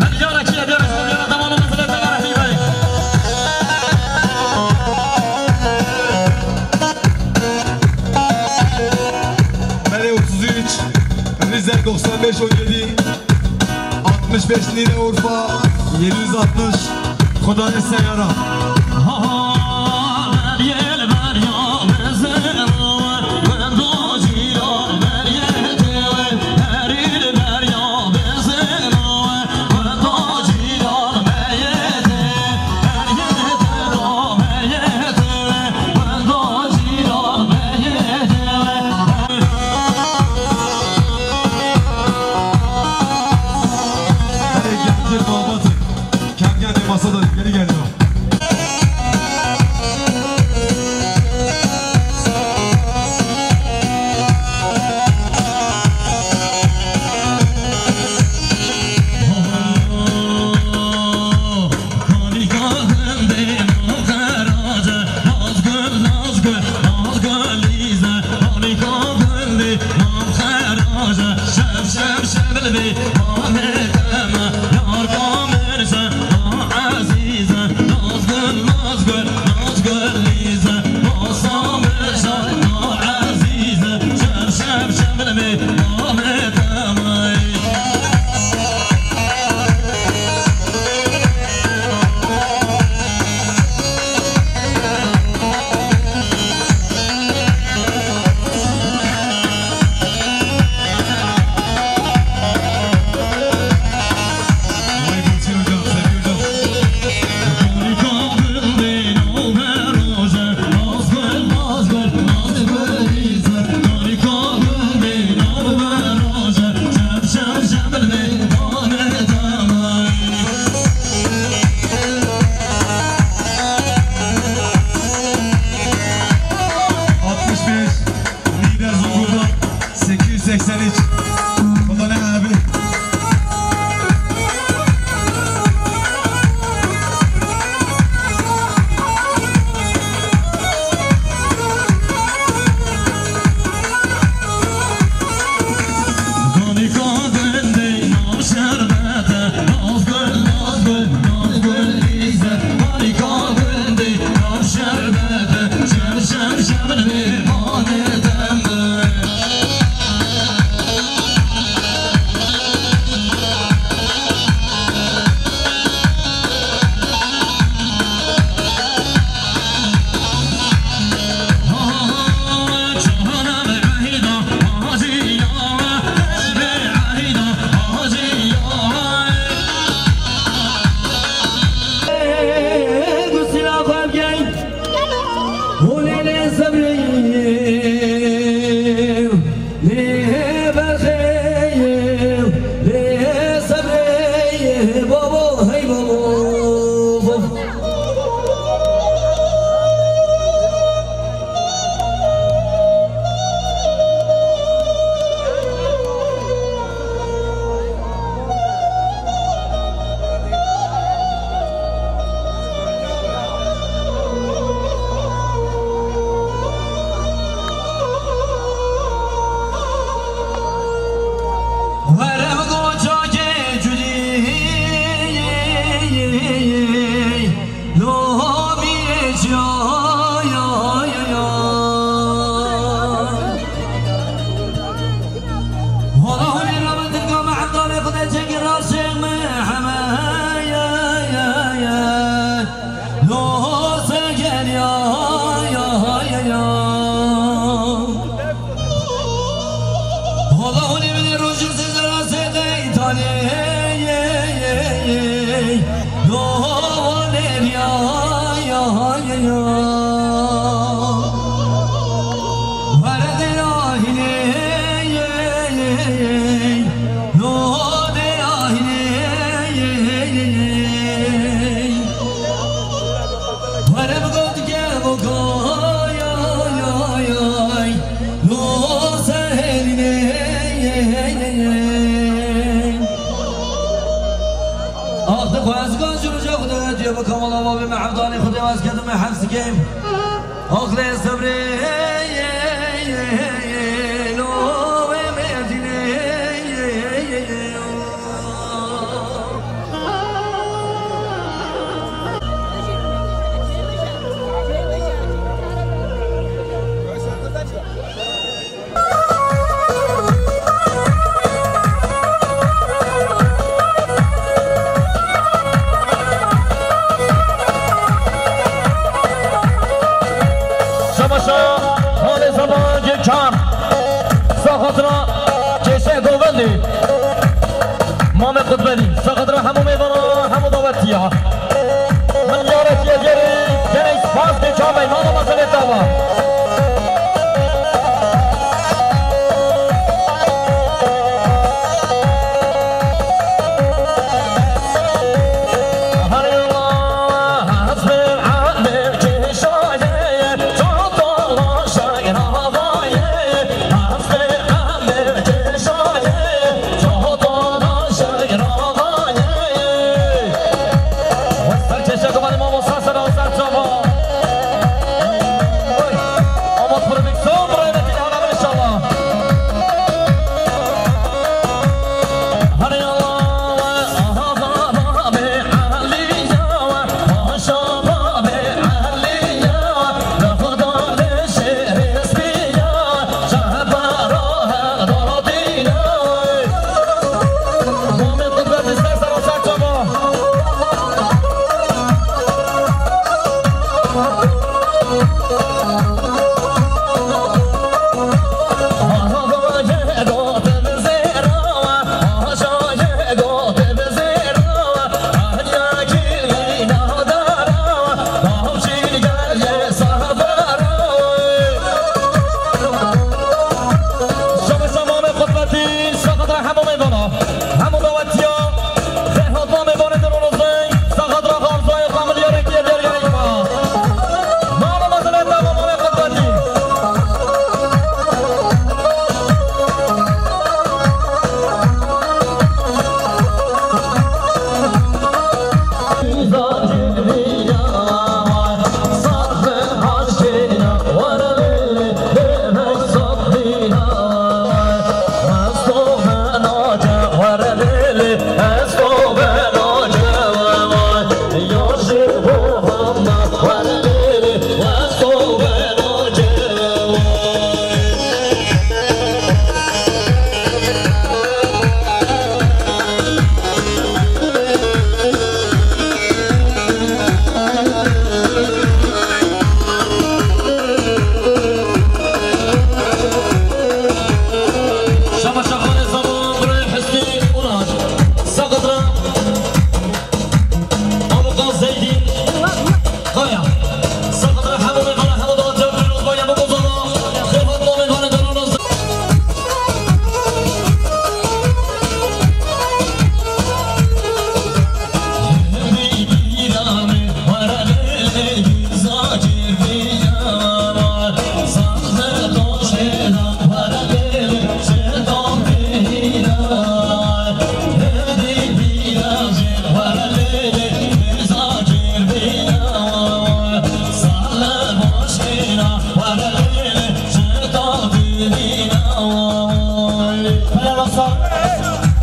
Milyara kiye diye, milyara tamamı mesele tamam, Rehî Bey. Belê otuz üç, Rize doksan beş on yedi, altmış beş lira Urfa, yedi yüz altmış. Xwedayê seyara. Hey, gel, gel, Babat'ım. Gel, gel, masada geri gel ya. Altmış beş, lider Zonguldak, sekiz yüz seksen üç. Kolonel abi. Ax, dixwaz gan ji roja xwe de diye bi kamala babê me Evdanê xwe de waz kedime hemsikê. Ax, lê sebrê lo wê Mêrdînê. Mamê Qutbedî, ser xatira hemû mêvana, hemû dawetiya. Milyarekî Êzîdî, gelek spas dê çavê, mala mezelê te va.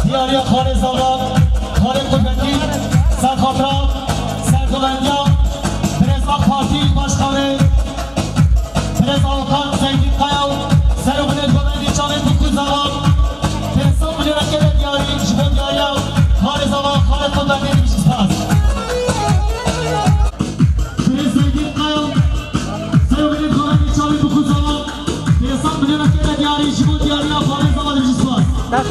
Diyariya Xalê Zava, Xalê Qudretî, ser xatira sergovendiya Birêz AK Partî Başkanê, Birêz Avukat Zengîn Kaya û Serokê Govendî Çalê Dûkû Zava, pênc sed milyonekê de diyarî ji bo diyariya Xalê Zava, Xalê Qudretî dibîjin spas. Birêz Zengîn Kaya, Serokê Govendî Çalê Dûkû Zava, pênc sed milyonekê de diyarî ji bo diyariya Xalê Zava dibîjin spas.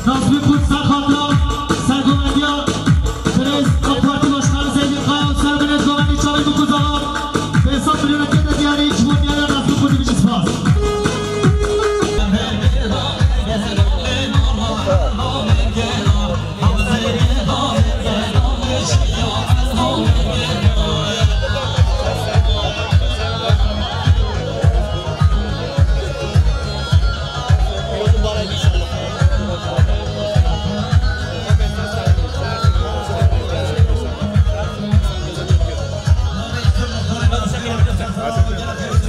Nasip Kut ser xatira sergovendiya Birêz AK Partî Başkanı Zengîn Kaya û Sergovendiya Govendî Çalê Dûkû Zava, pênc sed milyonekê de diyarî ji bo diyariya Nasip Kutî dibîjin spas.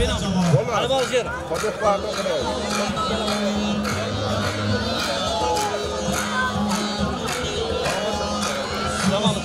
Araba al gel. Tamam.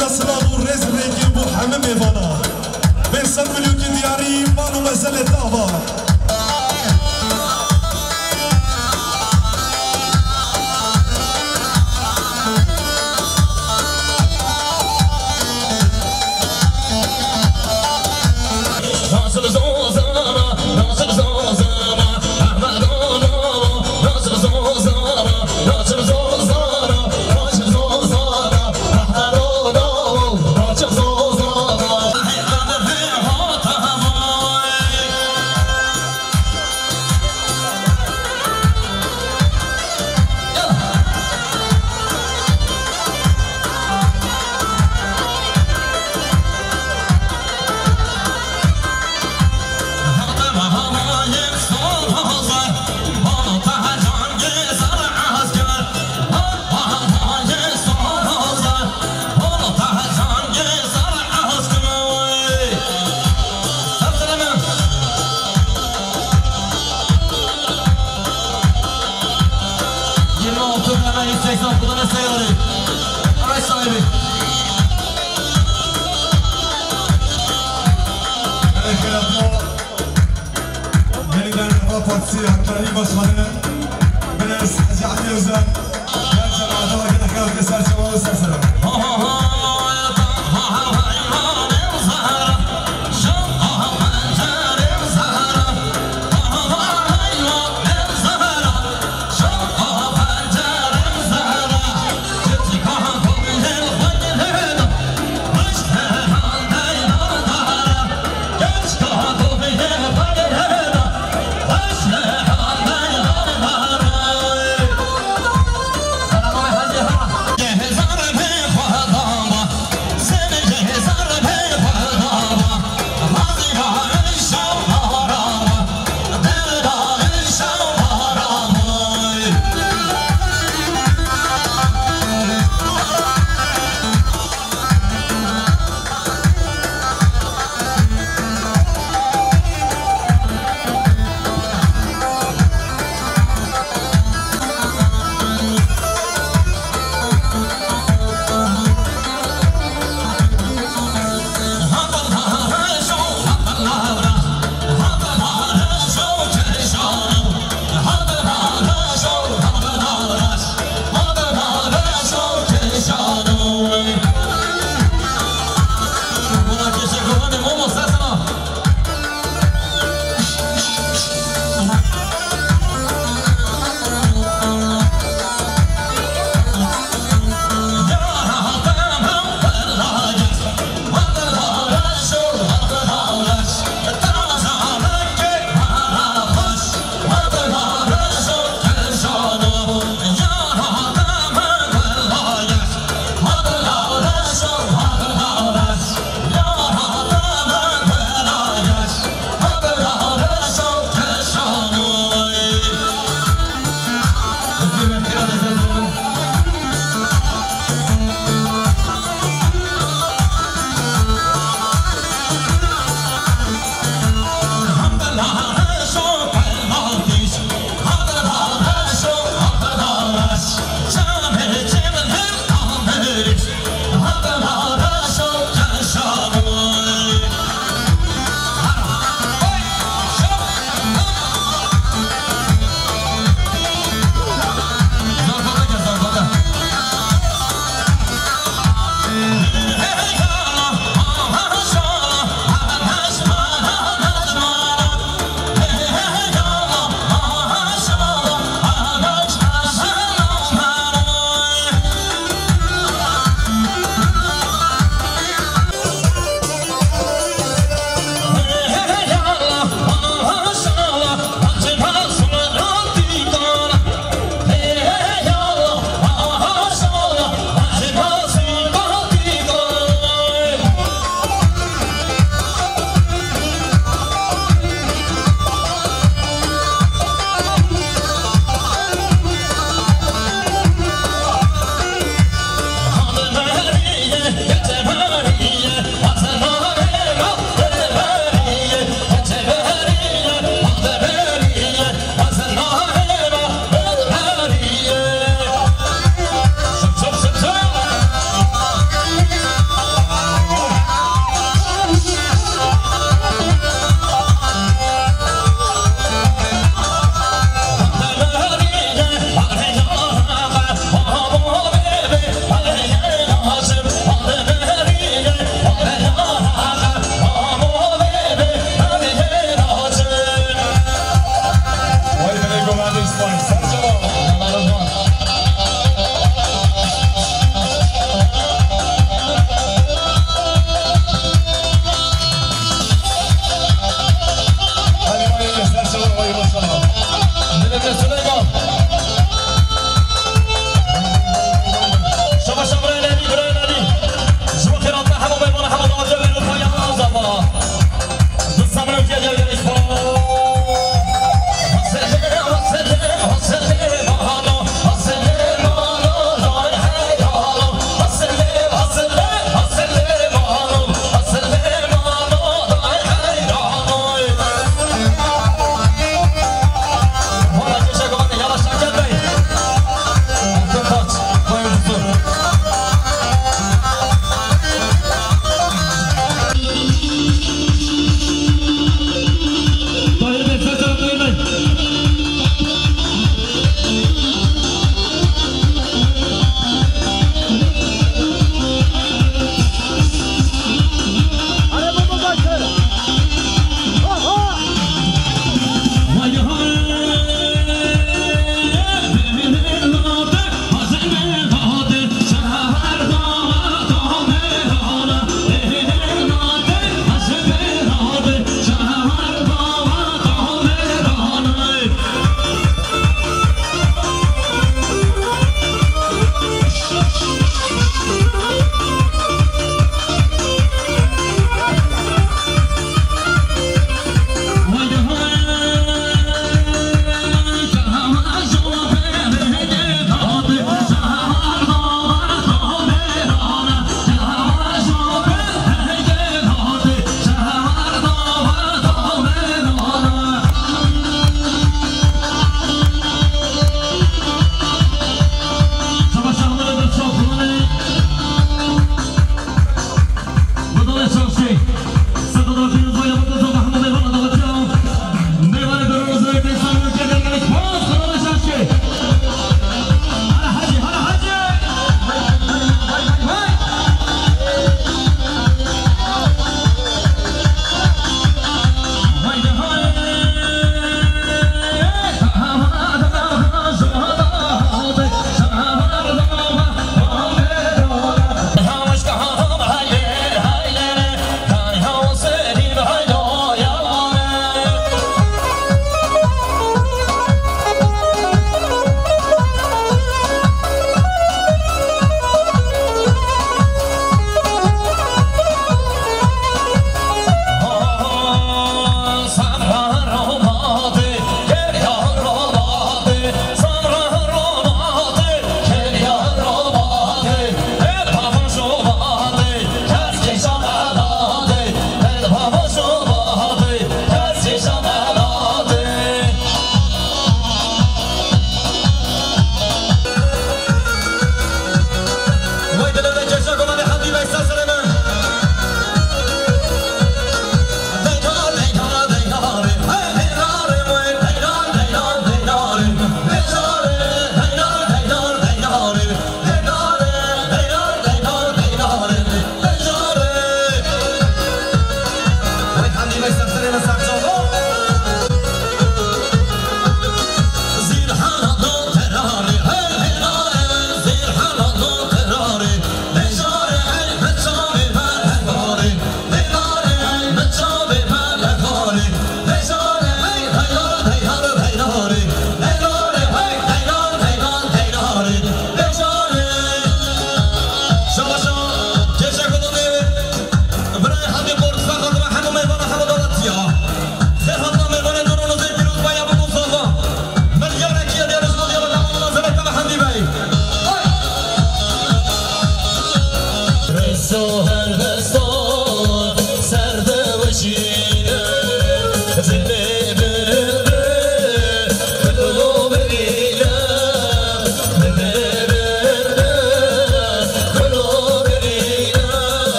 Da silav û rêz rêkê bo hemî mêvana. Pênc sed milyonkê diyarî mal û mezelê te ava. Yirmi altı numara yüz seksen, bu da ne sayıları? Araç sahibi. Evet, Yeniden Refah Partisi Hakkari Başkanı Binez Hacı Ali Özel. Gel cemaate bakın, herkes ser çaba ve ser selam.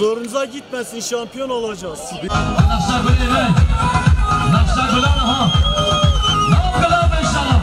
Zorunuza gitmesin, şampiyon olacağız. Nexşa gulê me. Nexşa gulan ha. Nav gulan inşallah.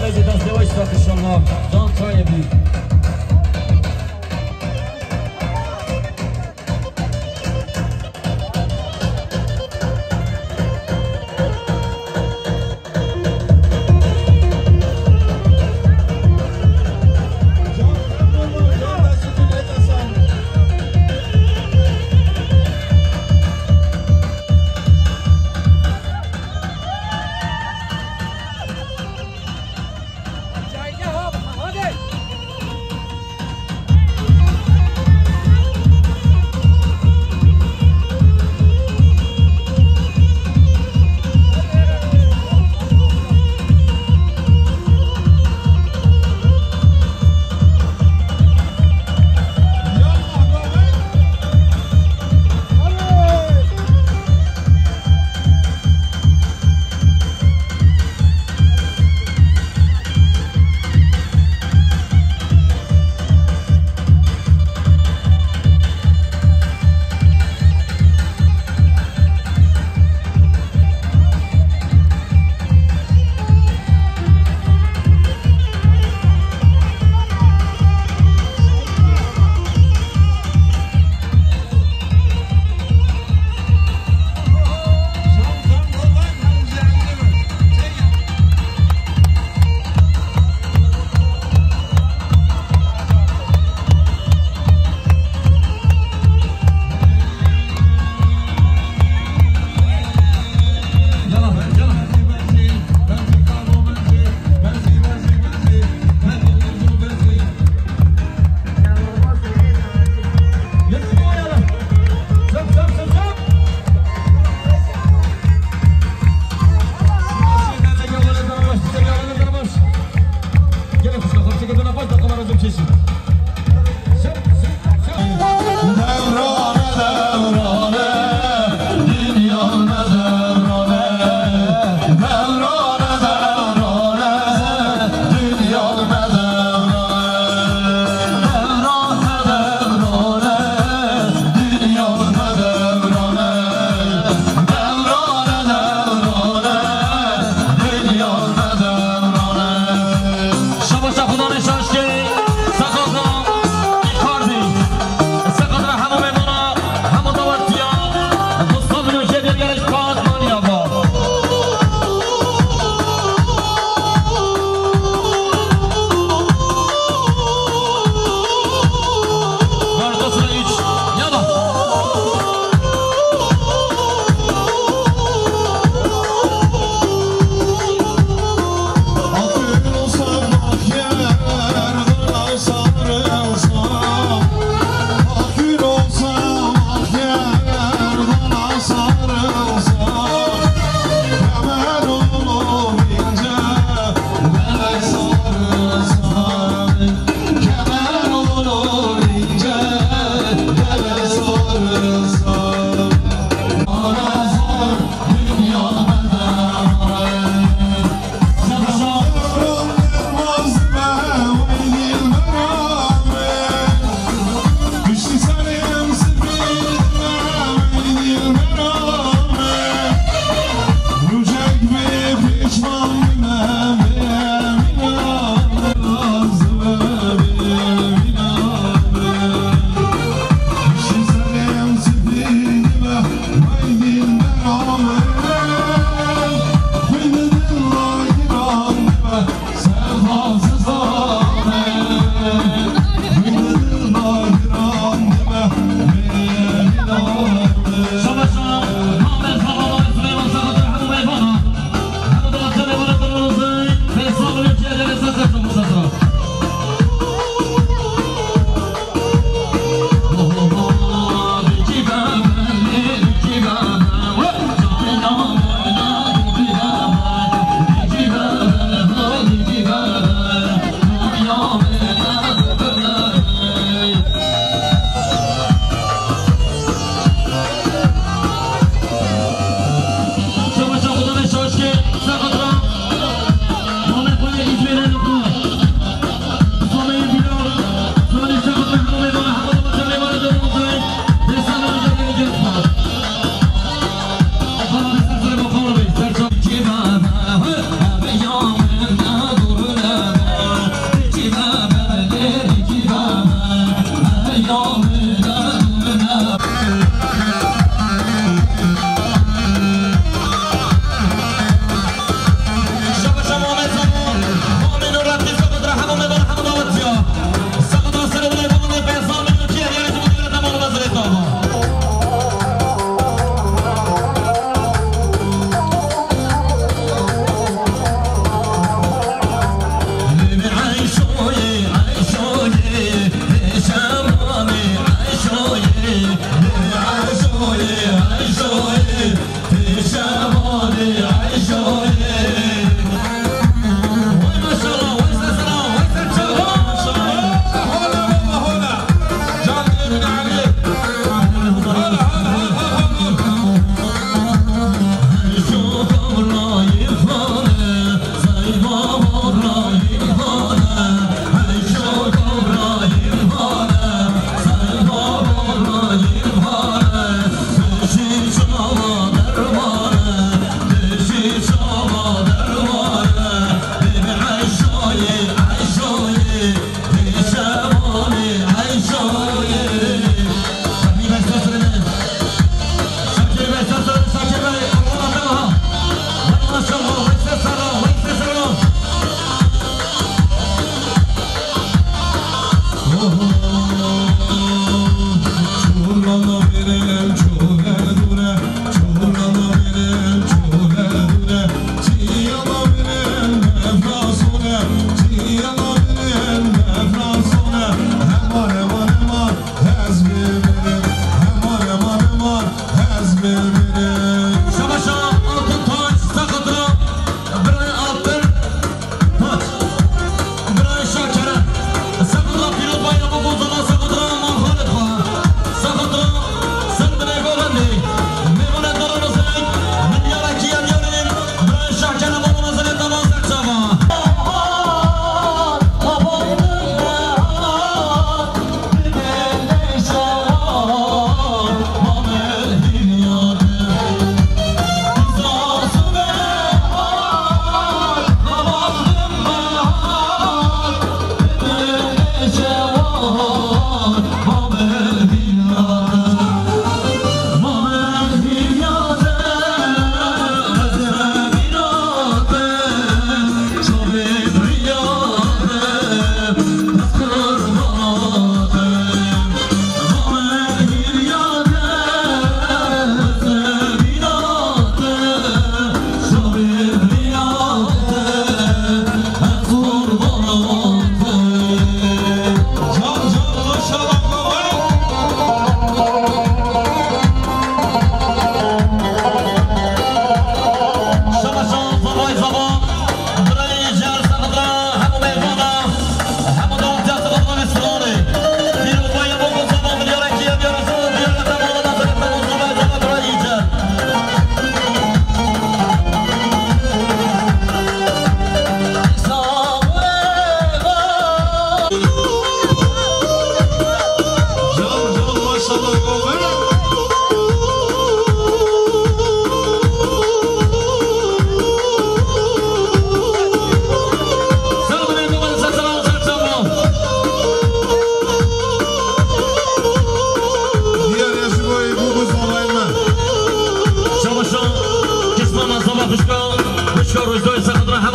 Ez ê destê we şivat inşallah. Can çayê bî.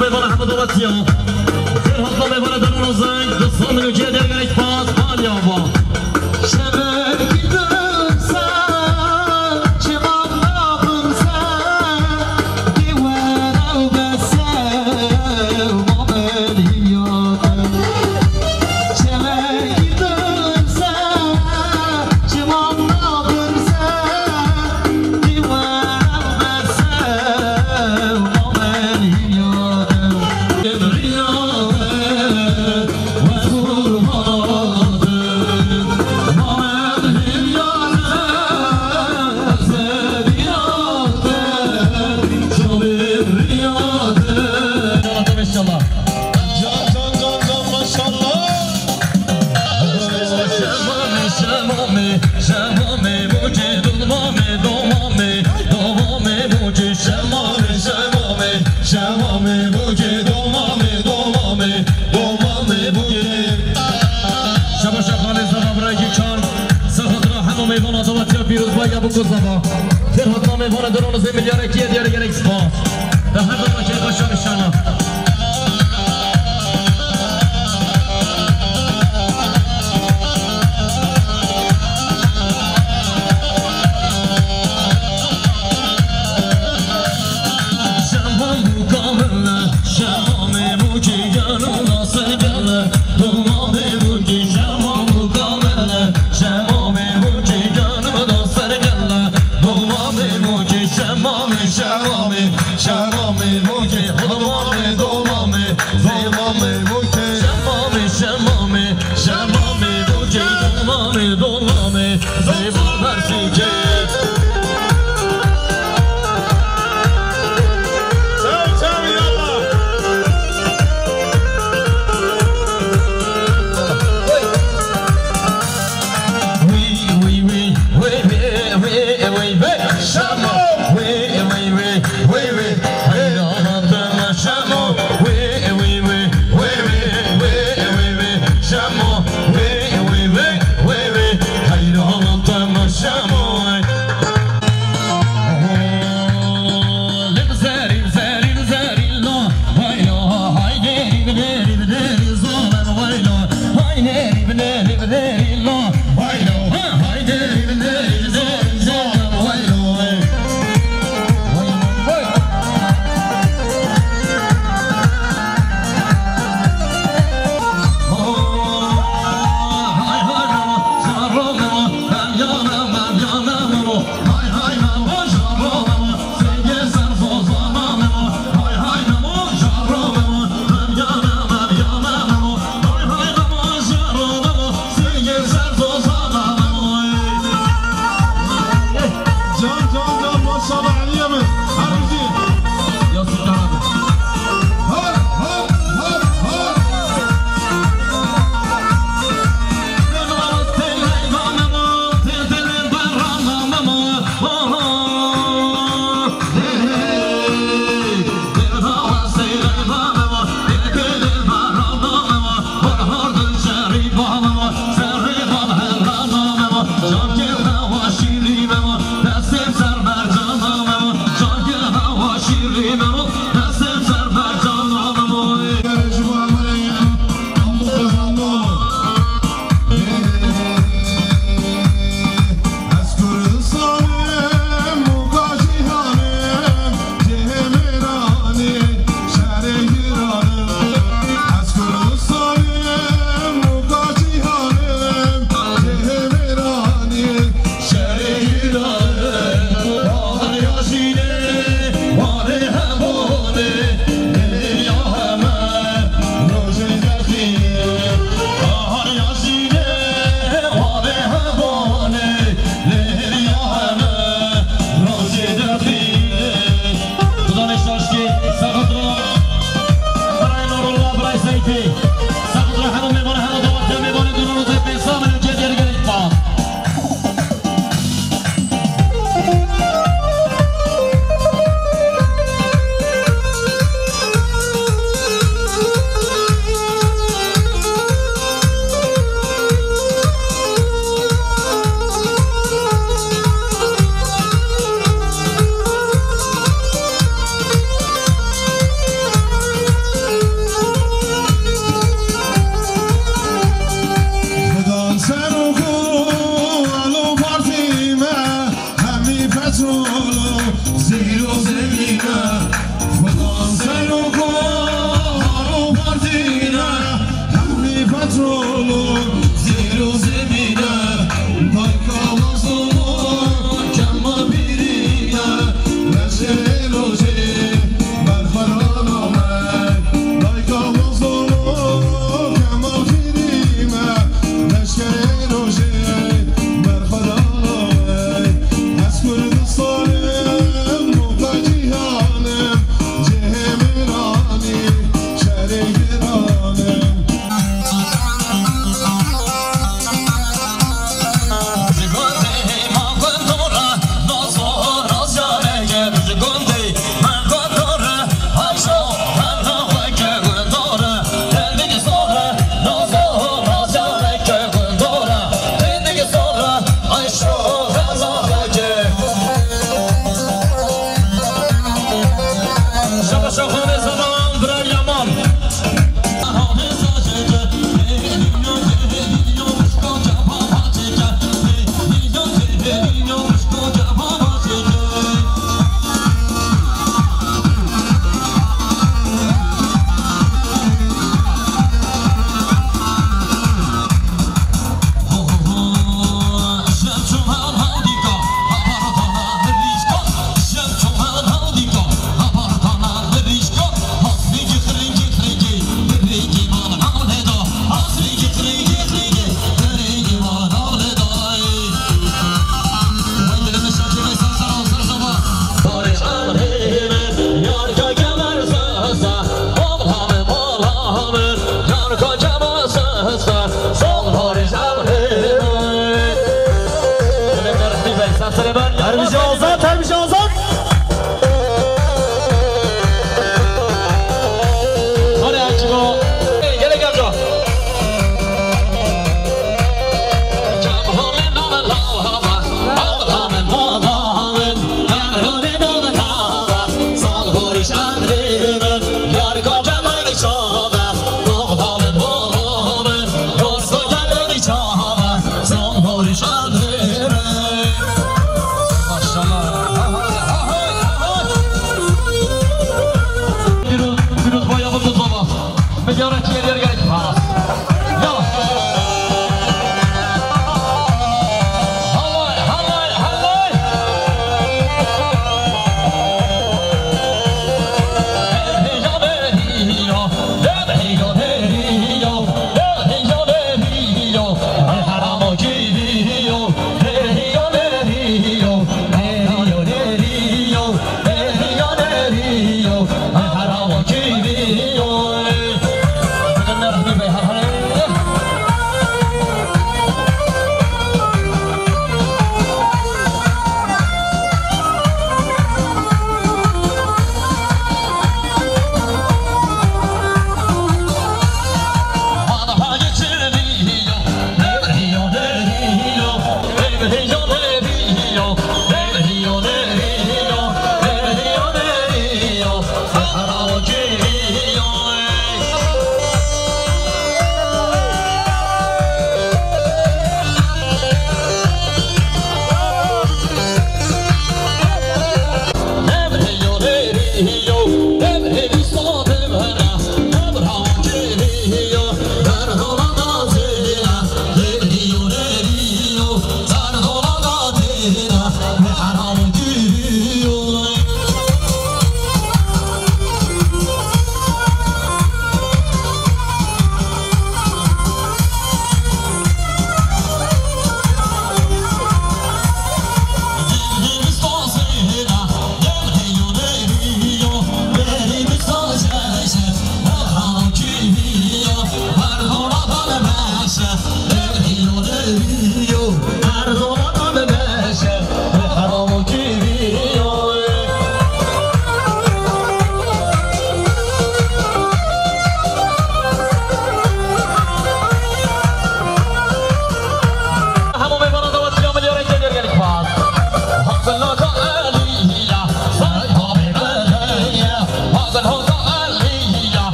Mêvana hemû dawetiya. Xêr hatna mêvana derûna zeng, di sal milûkê dergenek pat, Alî Ava. Şevekî dimse, çiman nabimse, dê were û bese, mamel hîmya te. Şevekî dimse, çiman nabimse, dê were û bese, mamel hîmya te. İnşallah. Can, can, can, can, maşallah. Şemame, şemame, şemame, muke, domame, domame, domame, muke, şemame, şemame, şemame, muke, domame, domame, domame, muke. Şaba şaxanê zava birayekî çar, ser xatira hemû mêvana dawetiya pîrozbaya bû ku zava. Xêr hatna mêvana derûna zê milyarekî ye, diyare gelek spas. Te her dema kêfa şan inşallah. Şevan bû kamile, şevan mêmûkî gelo nasir gele, doma mêmûkî şevan bû kamile, şevan mêmûkî gelo nasir gele, doma mêmûkî şevan, şevan, şevan mêmûkî, doma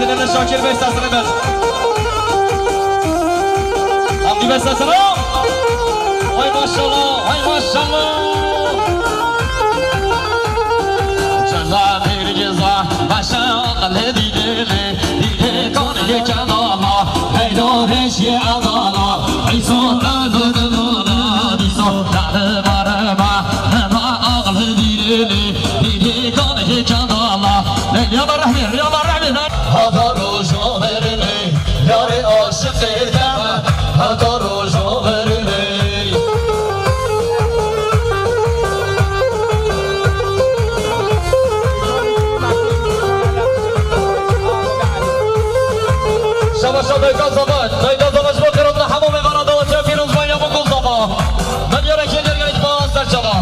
Şakir Bey sesini ver. Hamdi Bey sesini. Vay maşallah, vay maşallah. Ceza bir ceza, başa akıllı dilini, dili kanı kenala, heydo reşi adala, İso özünü nuna, İso darı barıma, hema akıllı dilini, dili kanı kenala. Leyla Rahmi, Leyla Rahmi. Hata roja verine, yarê aşiqê te me, hata roja verine. Şabaş, şabaş, dayka Zava, dayka Zava, ji bo qirabina hemû mêvana dawetiya pîroz, manya bo gul Zava. Min yarekê dergehê ji bo ser çava.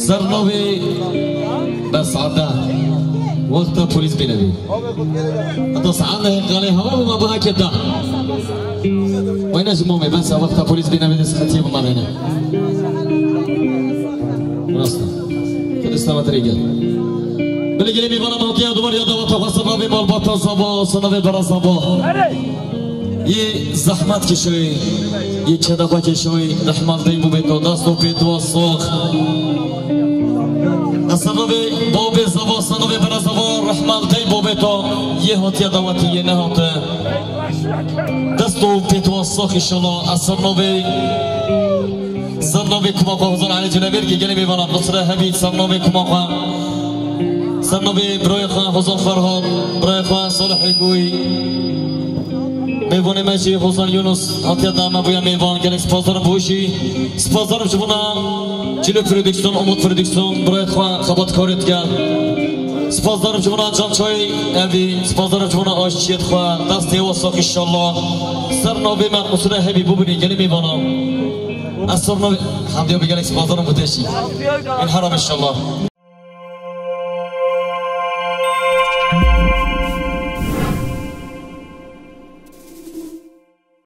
Ser navê Besada. Wexta polîs bîne bî. Heta saet nehê qalê hewa bû, me biha kê da. Wayne ji momê bes e, wexta polîs bîne bî, dê sıkıntı bû, me bêne. Rast e. Xwedê selamet rê gel. Belê gelê mêvana me hatiye duvar ya daweta xwe, ser navê malbata Zava, ser navê bera Zava. Yê zehmet kişoyê, yê keda xwe kişoyê, rehma li dê bû bê to, dest û pê to sox. Ez ser navê bavê Zava, ser navê bera Zava, rehma li dê bû bê to, yê hatiye dawetî, yê nehate. Dest û pê to sox inşallah. Ez ser navê Ser navê kuma xwe Hozan Elî Cinevêr, gelê mêvanan, Nusre Hebî, ser navê kuma xwe. Ser navê birayê xwe Hozan Ferhan, birayê xwe Salih Rêgûyî. Mêvanê me jî Hozan Yunus hatiye da me bûye mêvan, gelek spasdarim bo jî. Spasdarim ji bona Cilo Prodüksiyon, Umut Prodüksiyon, birayê xwe xebatkarê digel. Spasdarim ji bona Cançayê Evî, spasdarim ji bona aşçiyê xwe, destê we sax inşallah. Ser navê me Nusre Hebî bûbinê gelê mêvanan. Ez ser navê Hemdiya bi gelek spasdarim bo te jî. Min heram inşallah.